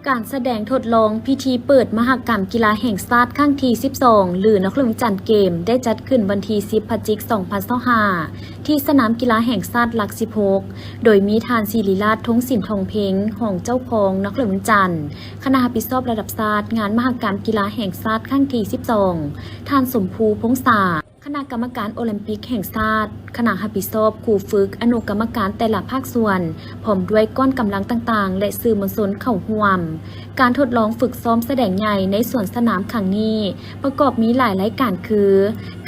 ການສະແດງທົດລອງພິທີເປີດມະຫະກຳກິລາແຫ່ງຊາດຄັ້ງທີສິບສອງ ຫຼື ນະຄອນຫຼວງວຽງຈັນເກມ ໄດ້ຈັດຂຶ້ນວັນທີສິບ ພະຈິກ ສອງພັນຊາວຫ້າ ທີ່ສະໜາມກິລາແຫ່ງຊາດຫຼັກສິບຫົກ ໂດຍມີທ່ານ ສິລິລາດ ທົງສິນທອງເພັງ ຮອງເຈົ້າຄອງນະຄອນຫຼວງວຽງຈັນ, ຄະນະຮັບຜິດຊອບລະດັບຊາດງານມະຫະກຳກິລາແຫ່ງຊາດຄັ້ງທີສິບສອງ, ທ່ານ ສົມພູ ພົງສາ ຄະນະກຳມະການໂອລິມປິກແຫ່ງຊາດ, ຄະນະຮັບຜິດຊອບ, ຄູຝຶກ, ອະນຸກຳມະການແຕ່ລະພາກສ່ວນ, ພ້ອມດ້ວຍກ້ອນກຳລັງຕ່າງໆ ແລະ ສື່ມວນຊົນເຂົ້າຮ່ວມ. ການທົດລອງຝຶກຊ້ອມສະແດງໃຫຍ່ໃນສວນສະໜາມຄັ້ງນີ້ ປະກອບມີຫຼາຍລາຍການຄື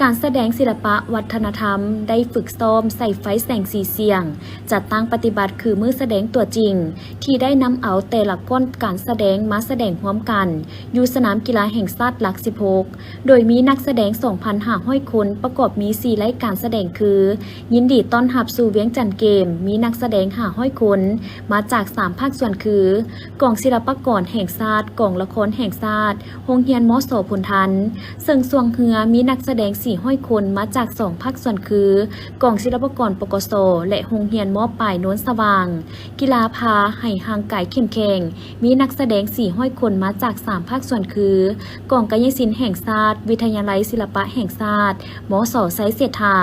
ການສະແດງສິລະປະວັດທະນະທຳ ໄດ້ຝຶກຊ້ອມໃສ່ໄຟແສງສີສຽງ, ຈັດຕັ້ງປະຕິບັດຄືມື້ສະແດງຕົວຈິງ ທີ່ໄດ້ນຳເອົາແຕ່ລະກ້ອນການສະແດງມາສະແດງຮ່ວມກັນ ຢູ່ສະໜາມກິລາແຫ່ງຊາດຫຼັກສິບຫົກ ໂດຍມີນັກສະແດງສອງພັນຫ້າຮ້ອຍຄົນ ປະກອບມີສີ່ລາຍການສະແດງຄື ຍິນດີຕ້ອນຮັບສູ່ວຽງຈັນເກມ ມີນັກສະແດງຫ້າຮ້ອຍຄົນ ມາຈາກສາມພາກສ່ວນຄື ກອງສິລະປາກອນແຫ່ງຊາດ, ກອງລະຄອນແຫ່ງຊາດ, ໂຮງຮຽນ ມສ ໂພນທັນ, ເຊິ່ງຊ່ວງເຮືອມີນັກສະແດງສີ່ຮ້ອຍຄົນ ມາຈາກສອງພາກສ່ວນຄື ກອງສິລະປາກອນ ປກສ ແລະ ໂຮງຮຽນ ມ.ປາຍ ໂນນສະຫວ່າງ. ກິລາພາໃຫ້ຮ່າງກາຍເຂັ້ມແຂງ ມີນັກສະແດງສີ່ຮ້ອຍຄົນ ມາຈາກສາມພາກສ່ວນຄື ກອງກາຍະສິນແຫ່ງຊາດ, ວິທະຍາໄລສິລະປະແຫ່ງຊາດ, ມສ ໄຊເສດຖາ,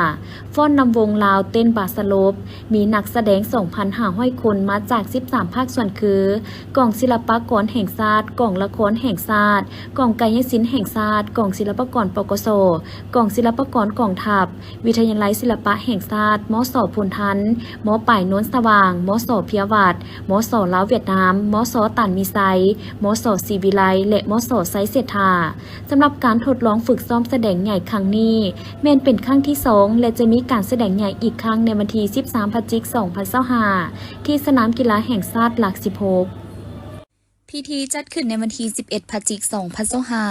ຟ້ອນນຳວົງລາວເຕັ້ນບາສະຫຼົບ, ມີນັກສະແດງສອງພັນຫ້າຮ້ອຍຄົນ ມາຈາກສິບສາມພາກສ່ວນຄື ກອງສິລະປາກອນແຫ່ງຊາດ, ກອງລະຄອນແຫ່ງຊາດ, ກອງກາຍະສິນແຫ່ງຊາດ, ກອງສິລະປາກອນ ປກສ, ກອງສິລະປາກອນກອງທັບ, ວິທະຍາໄລສິລະປະແຫ່ງຊາດ, ມສ ໂພນທັນ, ມ.ປາຍ ໂນນສະຫວ່າງ, ມສ ເພຍວັດ, ມສ ລາວຫວຽດນາມ, ມສ ຕານມີໄຊ, ມສ ສີວິໄລ ແລະ ມສ ໄຊເສດຖາ. ສຳລັບການທົດລອງຝຶກຊ້ອມສະແດງໃຫຍ່ຄັ້ງນີ້ ແມ່ນເປັນຄັ້ງທີສອງ ແລະ ຈະມີການສະແດງໃຫຍ່ອີກຄັ້ງໃນວັນທີສິບສາມ ພະຈິກ ສອງພັນຊາວຫ້າ ທີ່ສະໜາມກິລາແຫ່ງຊາດຫຼັກສິບຫົກ. ພິທີຈັດຂຶ້ນໃນວັນທີສິບເອັດ ພະຈິກ ສອງພັນຊາວຫ້າ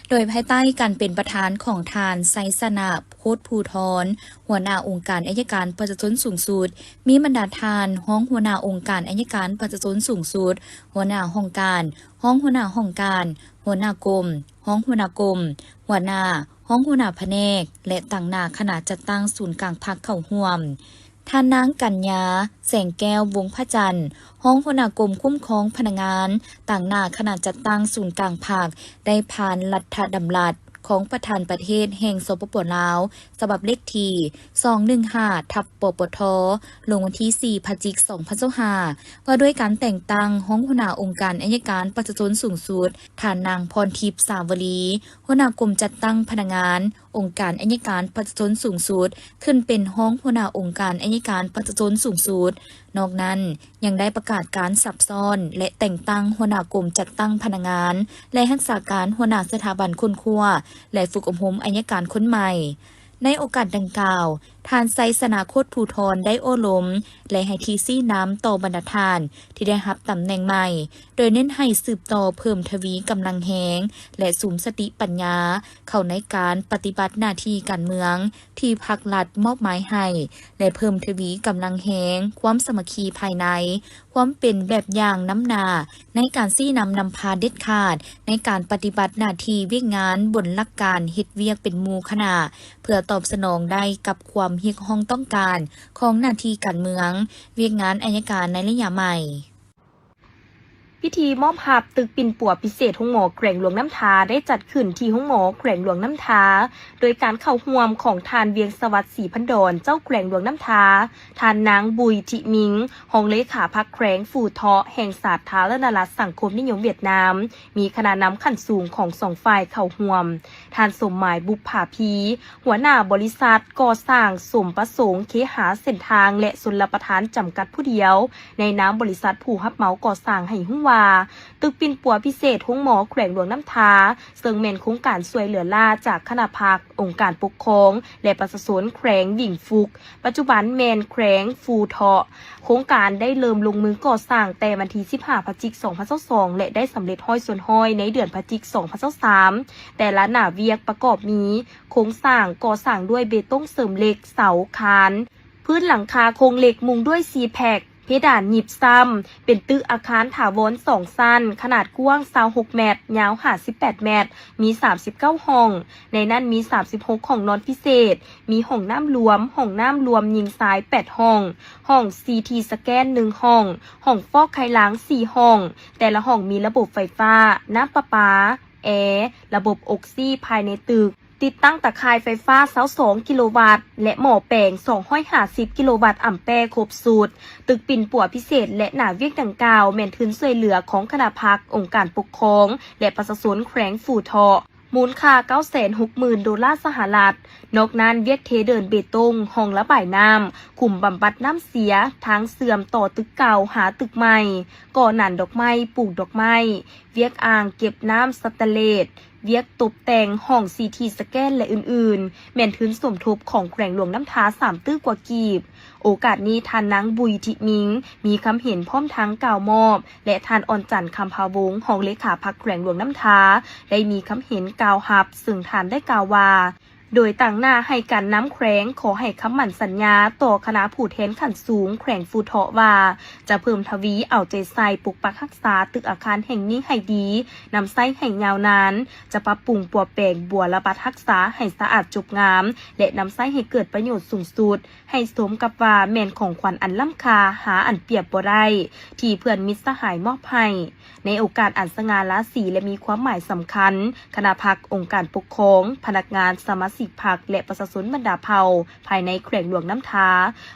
ໂດຍພາຍໃຕ້ການເປັນປະທານຂອງທ່ານ ໄຊຊະນະ ໂພດພູທອນ ຫົວໜ້າອົງການໄອຍະການປະຊາຊົນສູງສຸດ, ມີບັນດາທ່ານຮອງຫົວໜ້າອົງການໄອຍະການປະຊາຊົນສູງສຸດ, ຫົວໜ້າຫ້ອງການ, ຮອງຫົວໜ້າຫ້ອງການ, ຫົວໜ້າກົມ, ຮອງຫົວໜ້າກົມ, ຫົວໜ້າ, ຮອງຫົວໜ້າພະແນກ ແລະ ຕາງໜ້າຄະນະຈັດຕັ້ງສູນກາງພັກເຂົ້າຮ່ວມ. ທ່ານນາງ ກັນຍາ ແສງແກ້ວ ວົງພະຈັນ ຮອງຫົວໜ້າກົມຄຸ້ມຄອງພະນັກງານ ຕາງໜ້າຄະນະຈັດຕັ້ງສູນກາງພັກ ໄດ້ຜ່ານລັດຖະດຳລັດຂອງປະທານປະເທດແຫ່ງ ສປປ ລາວ ສະບັບເລກທີ ສອງໜຶ່ງຫ້າ ທັບ ປປທ ລົງວັນທີສີ່ ພະຈິກ ສອງພັນຊາວຫ້າ ວ່າດ້ວຍການແຕ່ງຕັ້ງຮອງຫົວໜ້າອົງການໄອຍະການປະຊາຊົນສູງສຸດ, ທ່ານນາງ ພອນທິບ ສາວະລີ ຫົວໜ້າກົມຈັດຕັ້ງພະນັກງານ ອົງການໄອຍະການປະຊາຊົນສູງສຸດ ຂຶ້ນເປັນຮອງຫົວໜ້າອົງການໄອຍະການປະຊາຊົນສູງສຸດ. ນອກນັ້ນ ຍັງໄດ້ປະກາດການຊັບຊ້ອນ ແລະ ແຕ່ງຕັ້ງຫົວໜ້າກົມຈັດຕັ້ງພະນັກງານ ແລະ ຮັກສາການຫົວໜ້າສະຖາບັນຄົ້ນຄວ້າ ແລະ ຝຶກອົບຮົມໄອຍະການຄົນໃໝ່. ໃນໂອກາດດັ່ງກ່າວ, ທ່ານ ໄຊຊະນະ ໂຄດພູທອນ ໄດ້ໂອ້ລົມ ແລະ ໃຫ້ທີ່ຊີ້ນຳຕໍ່ບັນດາທ່ານທີ່ໄດ້ຮັບຕຳແໜ່ງໃໝ່, ໂດຍເນັ້ນໃຫ້ສືບຕໍ່ເພີ່ມທະວີກຳລັງແຮງ ແລະ ສຸມສະຕິປັນຍາເຂົ້າໃນການປະຕິບັດໜ້າທີ່ການເມືອງທີ່ພັກລັດມອບໝາຍໃຫ້ ແລະ ເພີ່ມທະວີກຳລັງແຮງຄວາມສາມັກຄີພາຍໃນ, ຄວາມເປັນແບບຢ່າງນຳໜ້າໃນການຊີ້ນຳນຳພາເດັດຂາດໃນການປະຕິບັດໜ້າທີ່ວຽກງານບົນຫຼັກການເຮັດວຽກເປັນໝູ່ຄະນະ ເພື່ອຕອບສະໜອງໄດ້ກັບຄວາມຮຽກຮ້ອງຕ້ອງການຂອງໜ້າທີ່ການເມືອງ, ວຽກງານໄອຍະການໃນໄລຍະໃໝ່. ພິທີມອບຮັບຕຶກປິ່ນປົວພິເສດໂຮງໝໍແຂວງຫຼວງນ້ຳທາ ໄດ້ຈັດຂຶ້ນທີ່ໂຮງໝໍແຂວງຫຼວງນ້ຳທາ ໂດຍການເຂົ້າຮ່ວມຂອງທ່ານ ວຽງສະຫວັດ ສີພັນດອນ ເຈົ້າແຂວງຫຼວງນ້ຳທາ, ທ່ານນາງ ບຸຍ ທິມິງ ຮອງເລຂາພັກແຂວງ ຟູເທາະ ແຫ່ງສາທາລະນະລັດສັງຄົມນິຍົມຫວຽດນາມ, ມີຄະນະນຳຂັ້ນສູງຂອງສອງຝ່າຍເຂົ້າຮ່ວມ, ທ່ານ ສົມໝາຍ ບຸບຜາພີ ຫົວໜ້າບໍລິສັດກໍ່ສ້າງສົມປະສົງເຄຫາເສັ້ນທາງ ແລະ ຊົນລະປະທານ ຈຳກັດຜູ້ດຽວ ໃນນາມບໍລິສັດຜູ້ຮັບເໝົາກໍ່ສ້າງ ໃຫ້ຮູ້ວ່າ ຕຶກປິ່ນປົວພິເສດໂຮງໝໍແຂວງຫຼວງນ້ຳທາ ເຊິ່ງແມ່ນໂຄງການຊ່ວຍເຫຼືອລ້າຈາກຄະນະພັກ, ອົງການປົກຄອງ ແລະ ປະຊາຊົນແຂວງຫວິງຟຸກ, ປັດຈຸບັນແມ່ນແຂວງຟູເທາະ. ໂຄງການໄດ້ເລີ່ມລົງມືກໍ່ສ້າງແຕ່ວັນທີສິບຫ້າ ພະຈິກ ສອງພັນຊາວສອງ ແລະ ໄດ້ສຳເລັດຮ້ອຍສ່ວນຮ້ອຍໃນເດືອນພະຈິກ ສອງພັນຊາວສາມ. ແຕ່ລະໜ້າວຽກປະກອບມີ ໂຄງສ້າງກໍ່ສ້າງດ້ວຍເບຕົງເສີມເຫຼັກ, ເສົາ, ຄານ, ພື້ນຫຼັງຄາໂຄງເຫຼັກ, ມຸງດ້ວຍຊີແພັກ, ເພດານຫຍິບຊ້ຳ ເປັນຕຶກອາຄານຖາວອນສອງຊັ້ນ ຂະໜາດກວ້າງຊາວຫົກແມັດ, ຍາວຫ້າສິບແປດແມັດ, ມີສາມສິບເກົ້າຫ້ອງ, ໃນນັ້ນມີສາມສິບຫົກຫ້ອງນອນພິເສດ, ມີຫ້ອງນ້ຳລວມ, ຫ້ອງນ້ຳລວມຍິງຊາຍແປດຫ້ອງ, ຫ້ອງຊີທີສະແກນໜຶ່ງຫ້ອງ, ຫ້ອງຟອກໄຂ່ຫຼັງສີ່ຫ້ອງ, ແຕ່ລະຫ້ອງມີລະບົບໄຟຟ້າ, ນ້ຳປະປາ, ແອ, ລະບົບອົກຊີພາຍໃນຕຶກ, ຕິດຕັ້ງຕາຂ່າຍໄຟຟ້າຊາວສອງກິໂລວັດ ແລະ ໝໍ້ແປງສອງຮ້ອຍຫ້າສິບກິໂລວັດອຳແປຄົບຊຸດ. ຕຶກປິ່ນປົວພິເສດ ແລະ ໜ້າວຽກດັ່ງກ່າວ ແມ່ນທຶນຊ່ວຍເຫຼືອຂອງຄະນະພັກ, ອົງການປົກຄອງ ແລະ ປະຊາຊົນແຂວງຟູເທາະ, ມູນຄ່າເກົ້າແສນຫົກໝື່ນໂດລາສະຫະລັດ. ນອກນັ້ນ, ວຽກເທເດີນເບຕົງ, ຮ່ອງລະບາຍນ້ຳ, ຂຸມບຳບັດນ້ຳເສຍ, ທາງເຊື່ອມຕໍ່ຕຶກເກົ່າຫາຕຶກໃໝ່, ກໍ່ໜານດອກໄມ້, ປູກດອກໄມ້, ວຽກອ່າງເກັບນ້ຳສະແຕນເລດ, ວຽກຕົບແຕ່ງຫ້ອງຊີທີສະແກນ ແລະ ອື່ນໆ ແມ່ນທຶນສົມທົບຂອງແຂວງຫຼວງນ້ຳທາສາມຕື້ກວ່າກີບ. ໂອກາດນີ້ ທ່ານນາງ ບຸຍ ທິມິງ ມີຄຳເຫັນພ້ອມທັງກ່າວມອບ ແລະ ທ່ານ ອ່ອນຈັນ ຄຳພາວົງ ຮອງເລຂາພັກແຂວງຫຼວງນ້ຳທາ ໄດ້ມີຄຳເຫັນກ່າວຮັບ, ເຊິ່ງທ່ານໄດ້ກ່າວວ່າ ໂດຍຕາງໜ້າໃຫ້ການນຳແຂວງ ຂໍໃຫ້ຄຳໝັ້ນສັນຍາຕໍ່ຄະນະຜູ້ແທນຂັ້ນສູງແຂວງຟູເທາະວ່າ ຈະເພີ່ມທະວີເອົາໃຈໃສ່ປົກປັກຮັກສາຕຶກອາຄານແຫ່ງນີ້ໃຫ້ດີ, ນຳໃຊ້ໃຫ້ຍາວນານ, ຈະປັບປຸງປົວແປງບົວລະບັດຮັກສາໃຫ້ສະອາດຈົບງາມ ແລະ ນຳໃຊ້ໃຫ້ເກີດປະໂຫຍດສູງສຸດ, ໃຫ້ສົມກັບວ່າແມ່ນຂອງຂວັນອັນລ້ຳຄ່າຫາອັນປຽບບໍ່ໄດ້ ທີ່ເພື່ອນມິດສະຫາຍມອບໃຫ້. ໃນໂອກາດອັນສະຫງ່າລາສີ ແລະ ມີຄວາມໝາຍສຳຄັນ, ຄະນະພັກ, ອົງການປົກຄອງ, ພະນັກງານ, ສະມາຊິກພັກ ແລະ ປະຊາຊົນບັນດາເຜົ່າ ພາຍໃນແຂວງຫຼວງນ້ຳທາ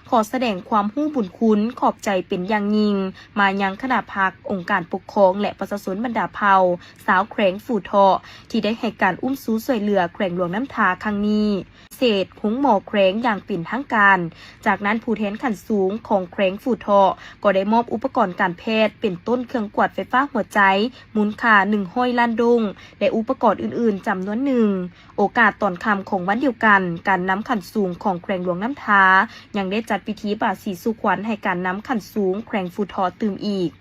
ຂໍສະແດງຄວາມຮູ້ບຸນຄຸນຂອບໃຈເປັນຢ່າງຍິ່ງ ມາຍັງຄະນະພັກ, ອົງການປົກຄອງ ແລະ ປະຊາຊົນບັນດາເຜົ່າ ຊາວແຂວງຟູເທາະ ທີ່ໄດ້ໃຫ້ການອຸ້ມຊູຊ່ວຍເຫຼືອແຂວງຫຼວງນ້ຳທາຄັ້ງນີ້ ເສດໂຮງໝໍແຂວງຢ່າງເປັນທາງການ. ຈາກນັ້ນ, ຜູ້ແທນຂັ້ນສູງຂອງແຂວງຟູເທາະ ກໍໄດ້ມອບອຸປະກອນການແພດ ເປັນຕົ້ນເຄື່ອງກວດໄຟຟ້າຫົວໃຈ ມູນຄ່າໜຶ່ງຮ້ອຍລ້ານດົງ ແລະ ອຸປະກອນອື່ນໆ ຈຳນວນໜຶ່ງ. ໂອກາດຕອນຄ່ຳຂອງວັນດຽວກັນ, ການນຳຂັ້ນສູງຂອງແຂວງຫຼວງນ້ຳທາ ຍັງໄດ້ຈັດພິທີບາສີສູ່ຂວັນໃຫ້ການນຳຂັ້ນສູງແຂວງຟູເທາະຕື່ມອີກ.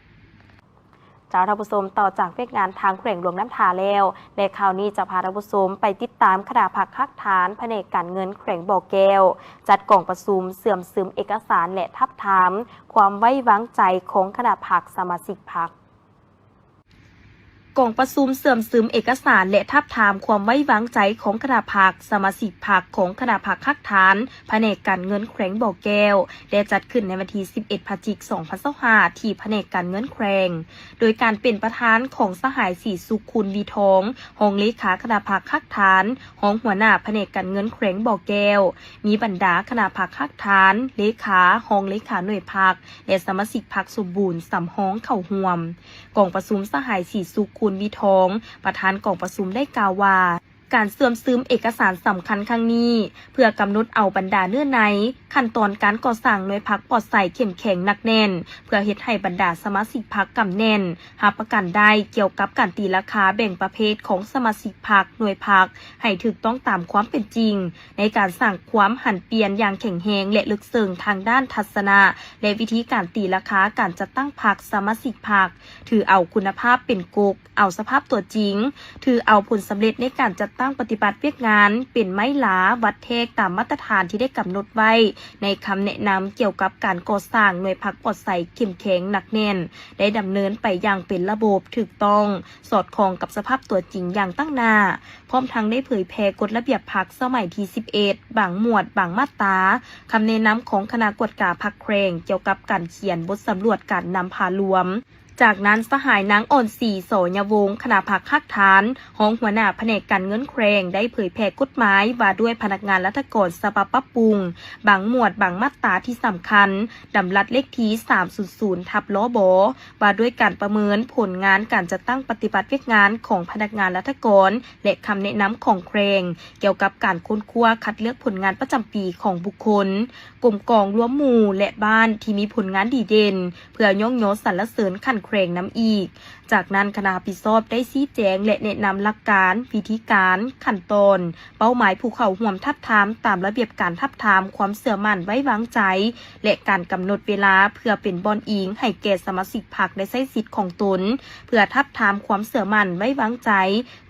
ເຈົ້າ ທ່ານຜູ້ຊົມ, ຕໍ່ຈາກວຽກງານທາງແຂວງຫຼວງນ້ຳທາແລ້ວ, ແລະ ຄາວນີ້ຈະພາທ່ານຜູ້ຊົມໄປຕິດຕາມຄະນະພັກຮາກຖານ ພະແນກການເງິນແຂວງບໍ່ແກ້ວ ຈັດກອງປະຊຸມເຊື່ອມຊຶມເອກະສານ ແລະ ທາບທາມຄວາມໄວ້ວາງໃຈຂອງຄະນະພັກ, ສະມາຊິກພັກ. ກອງປະຊຸມເຊື່ອມຊຶມເອກະສານ ແລະ ທາບທາມຄວາມໄວ້ວາງໃຈຂອງຄະນະພັກ, ສະມາຊິກພັກຂອງຄະນະພັກຮາກຖານ ພະແນກການເງິນແຂວງບໍ່ແກ້ວ ໄດ້ຈັດຂຶ້ນໃນວັນທີສິບເອັດ ພະຈິກ ສອງພັນຊາວຫ້າ ທີ່ພະແນກການເງິນແຂວງ ໂດຍການເປັນປະທານຂອງສະຫາຍ ສີສຸກ ຄູນວີທອງ ຮອງເລຂາຄະນະພັກຮາກຖານ, ຮອງຫົວໜ້າພະແນກການເງິນແຂວງບໍ່ແກ້ວ, ມີບັນດາຄະນະພັກຮາກຖານ, ເລຂາ, ຮອງເລຂາໜ່ວຍພັກ ແລະ ສະມາຊິກພັກສົມບູນສຳຮອງເຂົ້າຮ່ວມ. ກອງປະຊຸມ ສະຫາຍ ສີສຸກ ຄູນວີທອງ ປະທານກອງປະຊຸມໄດ້ກ່າວວ່າ ການເຊື່ອມຊຶມເອກະສານສຳຄັນຄັ້ງນີ້ ເພື່ອກຳນົດເອົາບັນດາເນື້ອໃນ ຂັ້ນຕອນການກໍ່ສ້າງໜ່ວຍພັກປອດໃສເຂັ້ມແຂງໜັກແໜ້ນ ເພື່ອເຮັດໃຫ້ບັນດາສະມາຊິກພັກກຳແໜ້ນ ຮັບປະກັນໄດ້ກ່ຽວກັບການຕີລາຄາແບ່ງປະເພດຂອງສະມາຊິກພັກ, ໜ່ວຍພັກ ໃຫ້ຖືກຕ້ອງຕາມຄວາມເປັນຈິງ ໃນການສ້າງຄວາມຫັນປ່ຽນຢ່າງແຂງແຮງ ແລະ ເລິກເຊິ່ງທາງດ້ານທັດສະນະ ແລະ ວິທີການຕີລາຄາການຈັດຕັ້ງພັກ, ສະມາຊິກພັກ ຖືເອົາຄຸນນະພາບເປັນກົກ, ເອົາສະພາບຕົວຈິງ, ຖືເອົາຜົນສຳເລັດໃນການຈັດຕັ້ງປະຕິບັດວຽກງານເປັນໄມ້ຫຼາວັດແທກຕາມມາດຕະຖານທີ່ໄດ້ກຳນົດໄວ້ໃນຄຳແນະນຳກ່ຽວກັບການກໍ່ສ້າງໜ່ວຍພັກປອດໃສເຂັ້ມແຂງໜັກແໜ້ນ ໄດ້ດຳເນີນໄປຢ່າງເປັນລະບົບ, ຖືກຕ້ອງ, ສອດຄ່ອງກັບສະພາບຕົວຈິງຢ່າງຕັ້ງໜ້າ, ພ້ອມທັງໄດ້ເຜີຍແຜ່ກົດລະບຽບພັກສະໄໝທີສິບເອັດ ບາງໝວດ, ບາງມາດຕາ, ຄຳແນະນຳຂອງຄະນະກວດກາພັກແຂວງກ່ຽວກັບການຂຽນບົດສຳຫຼວດການນຳພາລວມ. ຈາກນັ້ນ, ສະຫາຍນາງ ອ່ອນສີ ສອຍະວົງ ຄະນະພັກຮາກຖານ, ຮອງຫົວໜ້າພະແນກການເງິນແຂວງ ໄດ້ເຜີຍແຜ່ກົດໝາຍວ່າດ້ວຍພະນັກງານລັດຖະກອນ ສະບັບປັບປຸງ ບາງໝວດ, ບາງມາດຕາທີ່ສຳຄັນ, ດຳລັດເລກທີ ສາມສູນສູນ ທັບ ລບ ວ່າດ້ວຍການປະເມີນຜົນງານການຈັດຕັ້ງປະຕິບັດວຽກງານຂອງພະນັກງານລັດຖະກອນ ແລະ ຄຳແນະນຳຂອງແຂວງ ກ່ຽວກັບການຄົ້ນຄວ້າຄັດເລືອກຜົນງານປະຈຳປີຂອງບຸກຄົນ, ກົມກອງລວມໝູ່ ແລະ ບ້ານທີ່ມີຜົນງານດີເດັ່ນ ເພື່ອຍ້ອງຍໍສັນລະເສີນຂັ້ນແຂ ແຂວງນຳອີກ. ຈາກນັ້ນ, ຄະນະຮັບຜິດຊອບໄດ້ຊີ້ແຈງ ແລະ ແນະນຳຫຼັກການ, ວິທີການ, ຂັ້ນຕອນ, ເປົ້າໝາຍຜູ້ເຂົ້າຮ່ວມທາບທາມຕາມລະບຽບການທາບທາມຄວາມເຊື່ອໝັ້ນໄວ້ວາງໃຈ ແລະ ການກຳນົດເວລາເພື່ອເປັນບ່ອນອີງໃຫ້ແກ່ສະມາຊິກພັກໄດ້ໃຊ້ສິດຂອງຕົນ ເພື່ອທາບທາມຄວາມເຊື່ອໝັ້ນໄວ້ວາງໃຈ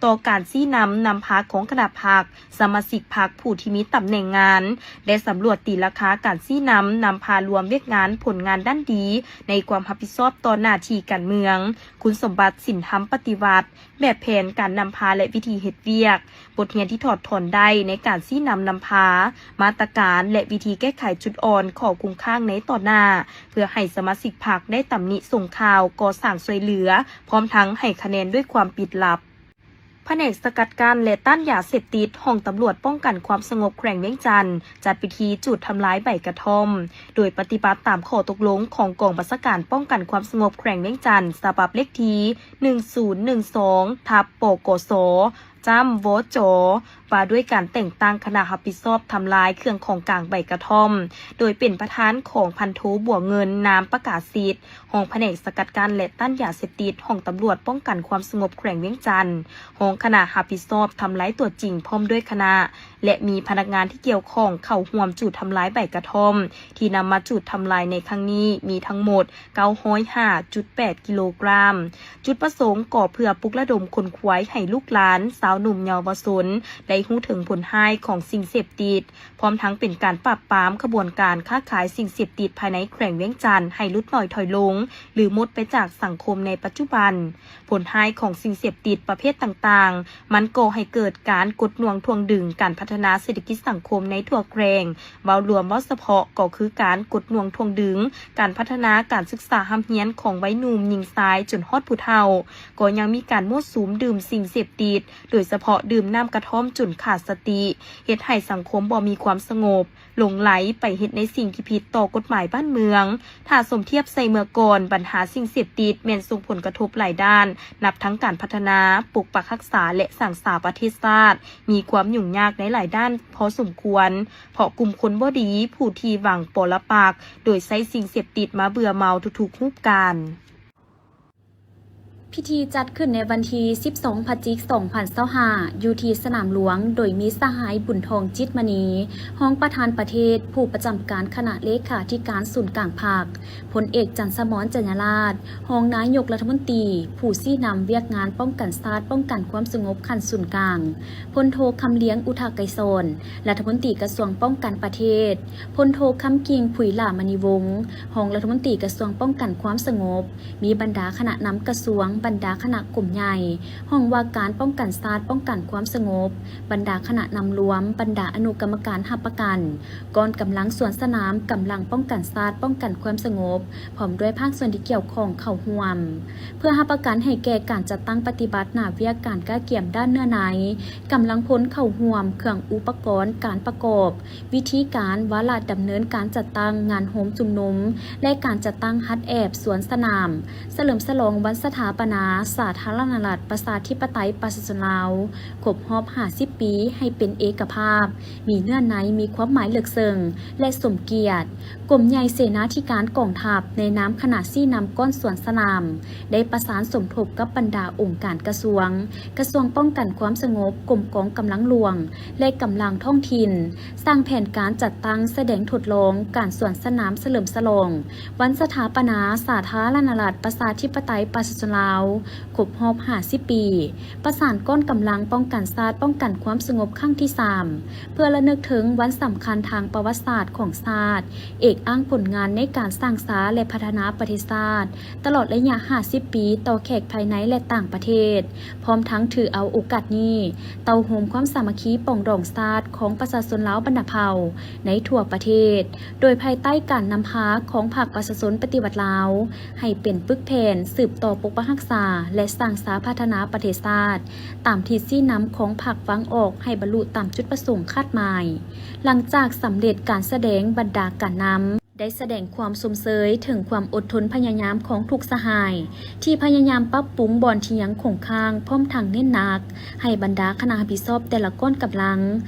ຕໍ່ການຊີ້ນຳນຳພາຂອງຄະນະພັກ, ສະມາຊິກພັກຜູ້ທີ່ມີຕຳແໜ່ງງານ ແລະ ສຳຫຼວດຕີລາຄາການຊີ້ນຳນຳພາລວມວຽກງານຜົນງານດ້ານດີໃນຄວາມຮັບຜິດຊອບຕໍ່ໜ້າທີ່ການເມືອງ, ຄຸນສົມບັດສິນທຳປະຕິວັດ, ແບບແຜນການນຳພາ ແລະ ວິທີເຮັດວຽກ, ບົດຮຽນທີ່ຖອດຖອນໄດ້ໃນການຊີ້ນຳນຳພາ, ມາດຕະການ ແລະ ວິທີແກ້ໄຂຈຸດອ່ອນ, ຂໍ້ຄົງຄ້າງໃນຕໍ່ໜ້າ ເພື່ອໃຫ້ສະມາຊິກພັກໄດ້ຕຳໜິສົ່ງຂ່າວ, ກໍ່ສ້າງຊ່ວຍເຫຼືອ, ພ້ອມທັງໃຫ້ຄະແນນດ້ວຍຄວາມປິດລັບ. ພະແນກສະກັດກັ້ນ ແລະ ຕ້ານຢາເສບຕິດ ຫ້ອງຕຳຫຼວດປ້ອງກັນຄວາມສະຫງົບແຂວງວຽງຈັນ ຈັດພິທີຈູດທຳລາຍໃບກະທ່ອມ ໂດຍປະຕິບັດຕາມຂໍ້ຕົກລົງຂອງກອງບັນຊາການປ້ອງກັນຄວາມສະຫງົບແຂວງວຽງຈັນ ສະບັບເລກທີ ໜຶ່ງສູນໜຶ່ງສອງ ທັບ ປກສ ຈ້ຳ ວຈ ວ່າດ້ວຍການແຕ່ງຕັ້ງຄະນະຮັບຜິດຊອບທຳລາຍເຄື່ອງຂອງກາງໃບກະທ່ອມ ໂດຍເປັນປະທານຂອງພັນໂທ ບົວເງິນ ນາມປະກາສິດ ຮອງພະແນກສະກັດກັ້ນ ແລະ ຕ້ານຢາເສບຕິດ ຫ້ອງຕຳຫຼວດປ້ອງກັນຄວາມສະຫງົບແຂວງວຽງຈັນ, ຮອງຄະນະຮັບຜິດຊອບທຳລາຍຕົວຈິງພ້ອມດ້ວຍຄະນະ ແລະ ມີພະນັກງານທີ່ກ່ຽວຂ້ອງເຂົ້າຮ່ວມຈູດທຳລາຍໃບກະທ່ອມ ທີ່ນຳມາຈູດທຳລາຍໃນຄັ້ງນີ້ມີທັງໝົດ ເກົ້າຮ້ອຍຫ້າຈຸດແປດ ກິໂລກຣາມ. ຈຸດປະສົງກໍເພື່ອປຸກລະດົມຂົນຂວາຍໃຫ້ລູກຫຼານ, ຊາວໜຸ່ມເຍົາວະຊົນ ໄດ້ຮູ້ເຖິງຜົນຮ້າຍຂອງສິ່ງເສບຕິດ, ພ້ອມທັງເປັນການປາບປາມຂະບວນການຄ້າຂາຍສິ່ງເສບຕິດພາຍໃນແຂວງວຽງຈັນໃຫ້ຫຼຸດໜ້ອຍຖອຍລົງ ຫຼື ໝົດໄປຈາກສັງຄົມໃນປັດຈຸບັນ. ຜົນຮ້າຍຂອງສິ່ງເສບຕິດປະເພດຕ່າງໆ ມັນກໍ່ໃຫ້ເກີດການກົດໜ່ວງຖ່ວງດຶງການພັດທະນາເສດຖະກິດສັງຄົມໃນທົ່ວແຂວງ, ເວົ້າລວມເວົ້າສະເພາະກໍຄືການກົດໜ່ວງຖ່ວງດຶງການພັດທະນາການສຶກສາຮ່ຳຮຽນຂອງໄວໜຸ່ມຍິງຊາຍຈົນຮອດຜູ້ເຖົ້າ, ກໍຍັງມີການມົ້ວສຸມດື່ມສິ່ງເສບຕິດ, ໂດຍສະເພາະດື່ມນ້ຳກະທ່ອມຈົນຂາດສະຕິ, ເຮັດໃຫ້ສັງຄົມບໍ່ມີຄວາມສະຫງົບ, ຫຼົງໄຫຼໄປເຮັດໃນສິ່ງທີ່ຜິດຕໍ່ກົດໝາຍບ້ານເມືອງ. ຖ້າສົມທຽບໃສ່ເມື່ອກ່ອນ, ບັນຫາສິ່ງເສບຕິດແມ່ນສົ່ງຜົນກະທົບຫຼາຍດ້ານ, ນັບທັງການພັດທະນາ, ປົກປັກຮັກສາ ແລະ ສ້າງສາປະເທດຊາດ ມີຄວາມຫຍຸ້ງຍາກໃນຫຼາຍດ້ານພໍສົມຄວນ, ເພາະກຸ່ມຄົນບໍ່ດີ ຜູ້ທີ່ຫວັງປໍລະປັກ ໂດຍໃຊ້ສິ່ງເສບຕິດມາເບື່ອເມົາທຸກໆຮູບການ. ພິທີຈັດຂຶ້ນໃນວັນທີສິບສອງ ພະຈິກ ສອງພັນຊາວຫ້າ ຢູ່ທີ່ສະໜາມຫຼວງ, ໂດຍມີສະຫາຍ ບຸນທອງ ຈິດມະນີ ຮອງປະທານປະເທດ, ຜູ້ປະຈຳການຄະນະເລຂາທິການສູນກາງພັກ, ພົນເອກ ຈັນສະໝອນ ຈັນຍາລາດ ຮອງນາຍົກລັດຖະມົນຕີ, ຜູ້ຊີ້ນຳວຽກງານປ້ອງກັນຊາດ, ປ້ອງກັນຄວາມສະຫງົບຂັ້ນສູນກາງ, ພົນໂທ ຄຳລຽງ ອຸທະໄກສອນ ລັດຖະມົນຕີກະຊວງປ້ອງກັນປະເທດ, ພົນໂທ ຄຳກິ່ງ ຜຸຍຫຼ້າມະນີວົງ ຮອງລັດຖະມົນຕີກະຊວງປ້ອງກັນຄວາມສະຫງົບ, ມີບັນດາຄະນະນຳກະຊວງ, ບັນດາຄະນະກົມໃຫຍ່, ຫ້ອງວ່າການປ້ອງກັນຊາດ, ປ້ອງກັນຄວາມສະຫງົບ, ບັນດາຄະນະນຳລວມ, ບັນດາອະນຸກຳມະການຮັບປະກັນ, ກ້ອນກຳລັງສວນສະໜາມ, ກຳລັງປ້ອງກັນຊາດ, ປ້ອງກັນຄວາມສະຫງົບ, ພ້ອມດ້ວຍພາກສ່ວນທີ່ກ່ຽວຂ້ອງເຂົ້າຮ່ວມ, ເພື່ອຮັບປະກັນໃຫ້ແກ່ການຈັດຕັ້ງປະຕິບັດໜ້າວຽກການກະກຽມດ້ານເນື້ອໃນ, ກຳລັງພົນເຂົ້າຮ່ວມ, ເຄື່ອງອຸປະກອນການປະກອບ, ວິທີການ, ວາລະດຳເນີນການຈັດຕັ້ງງານໂຮມຊຸມນຸມ ແລະ ການຈັດຕັ້ງຮັດແອບສວນສະໜາມ ສະເຫຼີມສະຫຼອງວັນສະຖາປະນາສາທາລະນະລັດ ປະຊາທິປະໄຕ ປະຊາຊົນລາວ ຄົບຮອບຫ້າສິບປີ ໃຫ້ເປັນເອກະພາບ, ມີເນື້ອໃນ, ມີຄວາມໝາຍເລິກເຊິ່ງ ແລະ ສົມກຽດ. ກົມໃຫຍ່ເສນາທິການກອງທັບ ໃນນາມຄະນະຊີ້ນຳກ້ອນສວນສະໜາມ ໄດ້ປະສານສົມທົບກັບບັນດາອົງການກະຊວງ, ກະຊວງປ້ອງກັນຄວາມສະຫງົບ, ກົມກອງກຳລັງຫຼວງ ແລະ ກຳລັງທ້ອງຖິ່ນ, ສ້າງແຜນການຈັດຕັ້ງສະແດງທົດລອງການສວນສະໜາມສະເຫຼີມສະຫຼອງວັນສະຖາປະນາສາທາລະນະລັດ ປະຊາທິປະໄຕ ປະຊາຊົນລາວ ຄົບຮອບຫ້າສິບປີ, ປະສານກ້ອນກຳລັງປ້ອງກັນຊາດ ປ້ອງກັນຄວາມສະຫງົບຄັ້ງທີສາມ ເພື່ອລະນຶກເຖິງວັນສຳຄັນທາງປະຫວັດສາດຂອງຊາດ, ເອກອ້າງຜົນງານໃນການສ້າງສາ ແລະ ພັດທະນາປະເທດຊາດ ຕະຫຼອດໄລຍະຫ້າສິບປີ ຕໍ່ແຂກພາຍໃນ ແລະ ຕ່າງປະເທດ, ພ້ອມທັງຖືເອົາໂອກາດນີ້ ເຕົ້າໂຮມຄວາມສາມັກຄີປອງດອງຊາດຂອງປະຊາຊົນລາວບັນດາເຜົ່າໃນທົ່ວປະເທດ, ໂດຍພາຍໃຕ້ການນຳພາຂອງພັກປະຊາຊົນປະຕິວັດລາວ ໃຫ້ເປັນປຶກແຜ່ນ ສືບຕໍ່ປົກປັກຮັກສາ ແລະ ສ້າງສາພັດທະນາປະເທດຊາດ ຕາມທິດຊີ້ນຳຂອງພັກວາງອອກໃຫ້ບັນລຸຕາມຈຸດປະສົງຄາດໝາຍ. ຫຼັງຈາກສຳເລັດການສະແດງບັນດາການນຳ, ໄດ້ສະແດງຄວາມຊົມເຊີຍເຖິງຄວາມອົດທົນພະຍາຍາມຂອງທຸກສະຫາຍ ທີ່ພະຍາຍາມປັບປຸງບ່ອນທີ່ຍັງຄົງຄ້າງ, ພ້ອມທັງເນັ້ນໜັກໃຫ້ບັນດາຄະນະຮັບຜິດຊອບແຕ່ລະກ້ອນກຳລັງ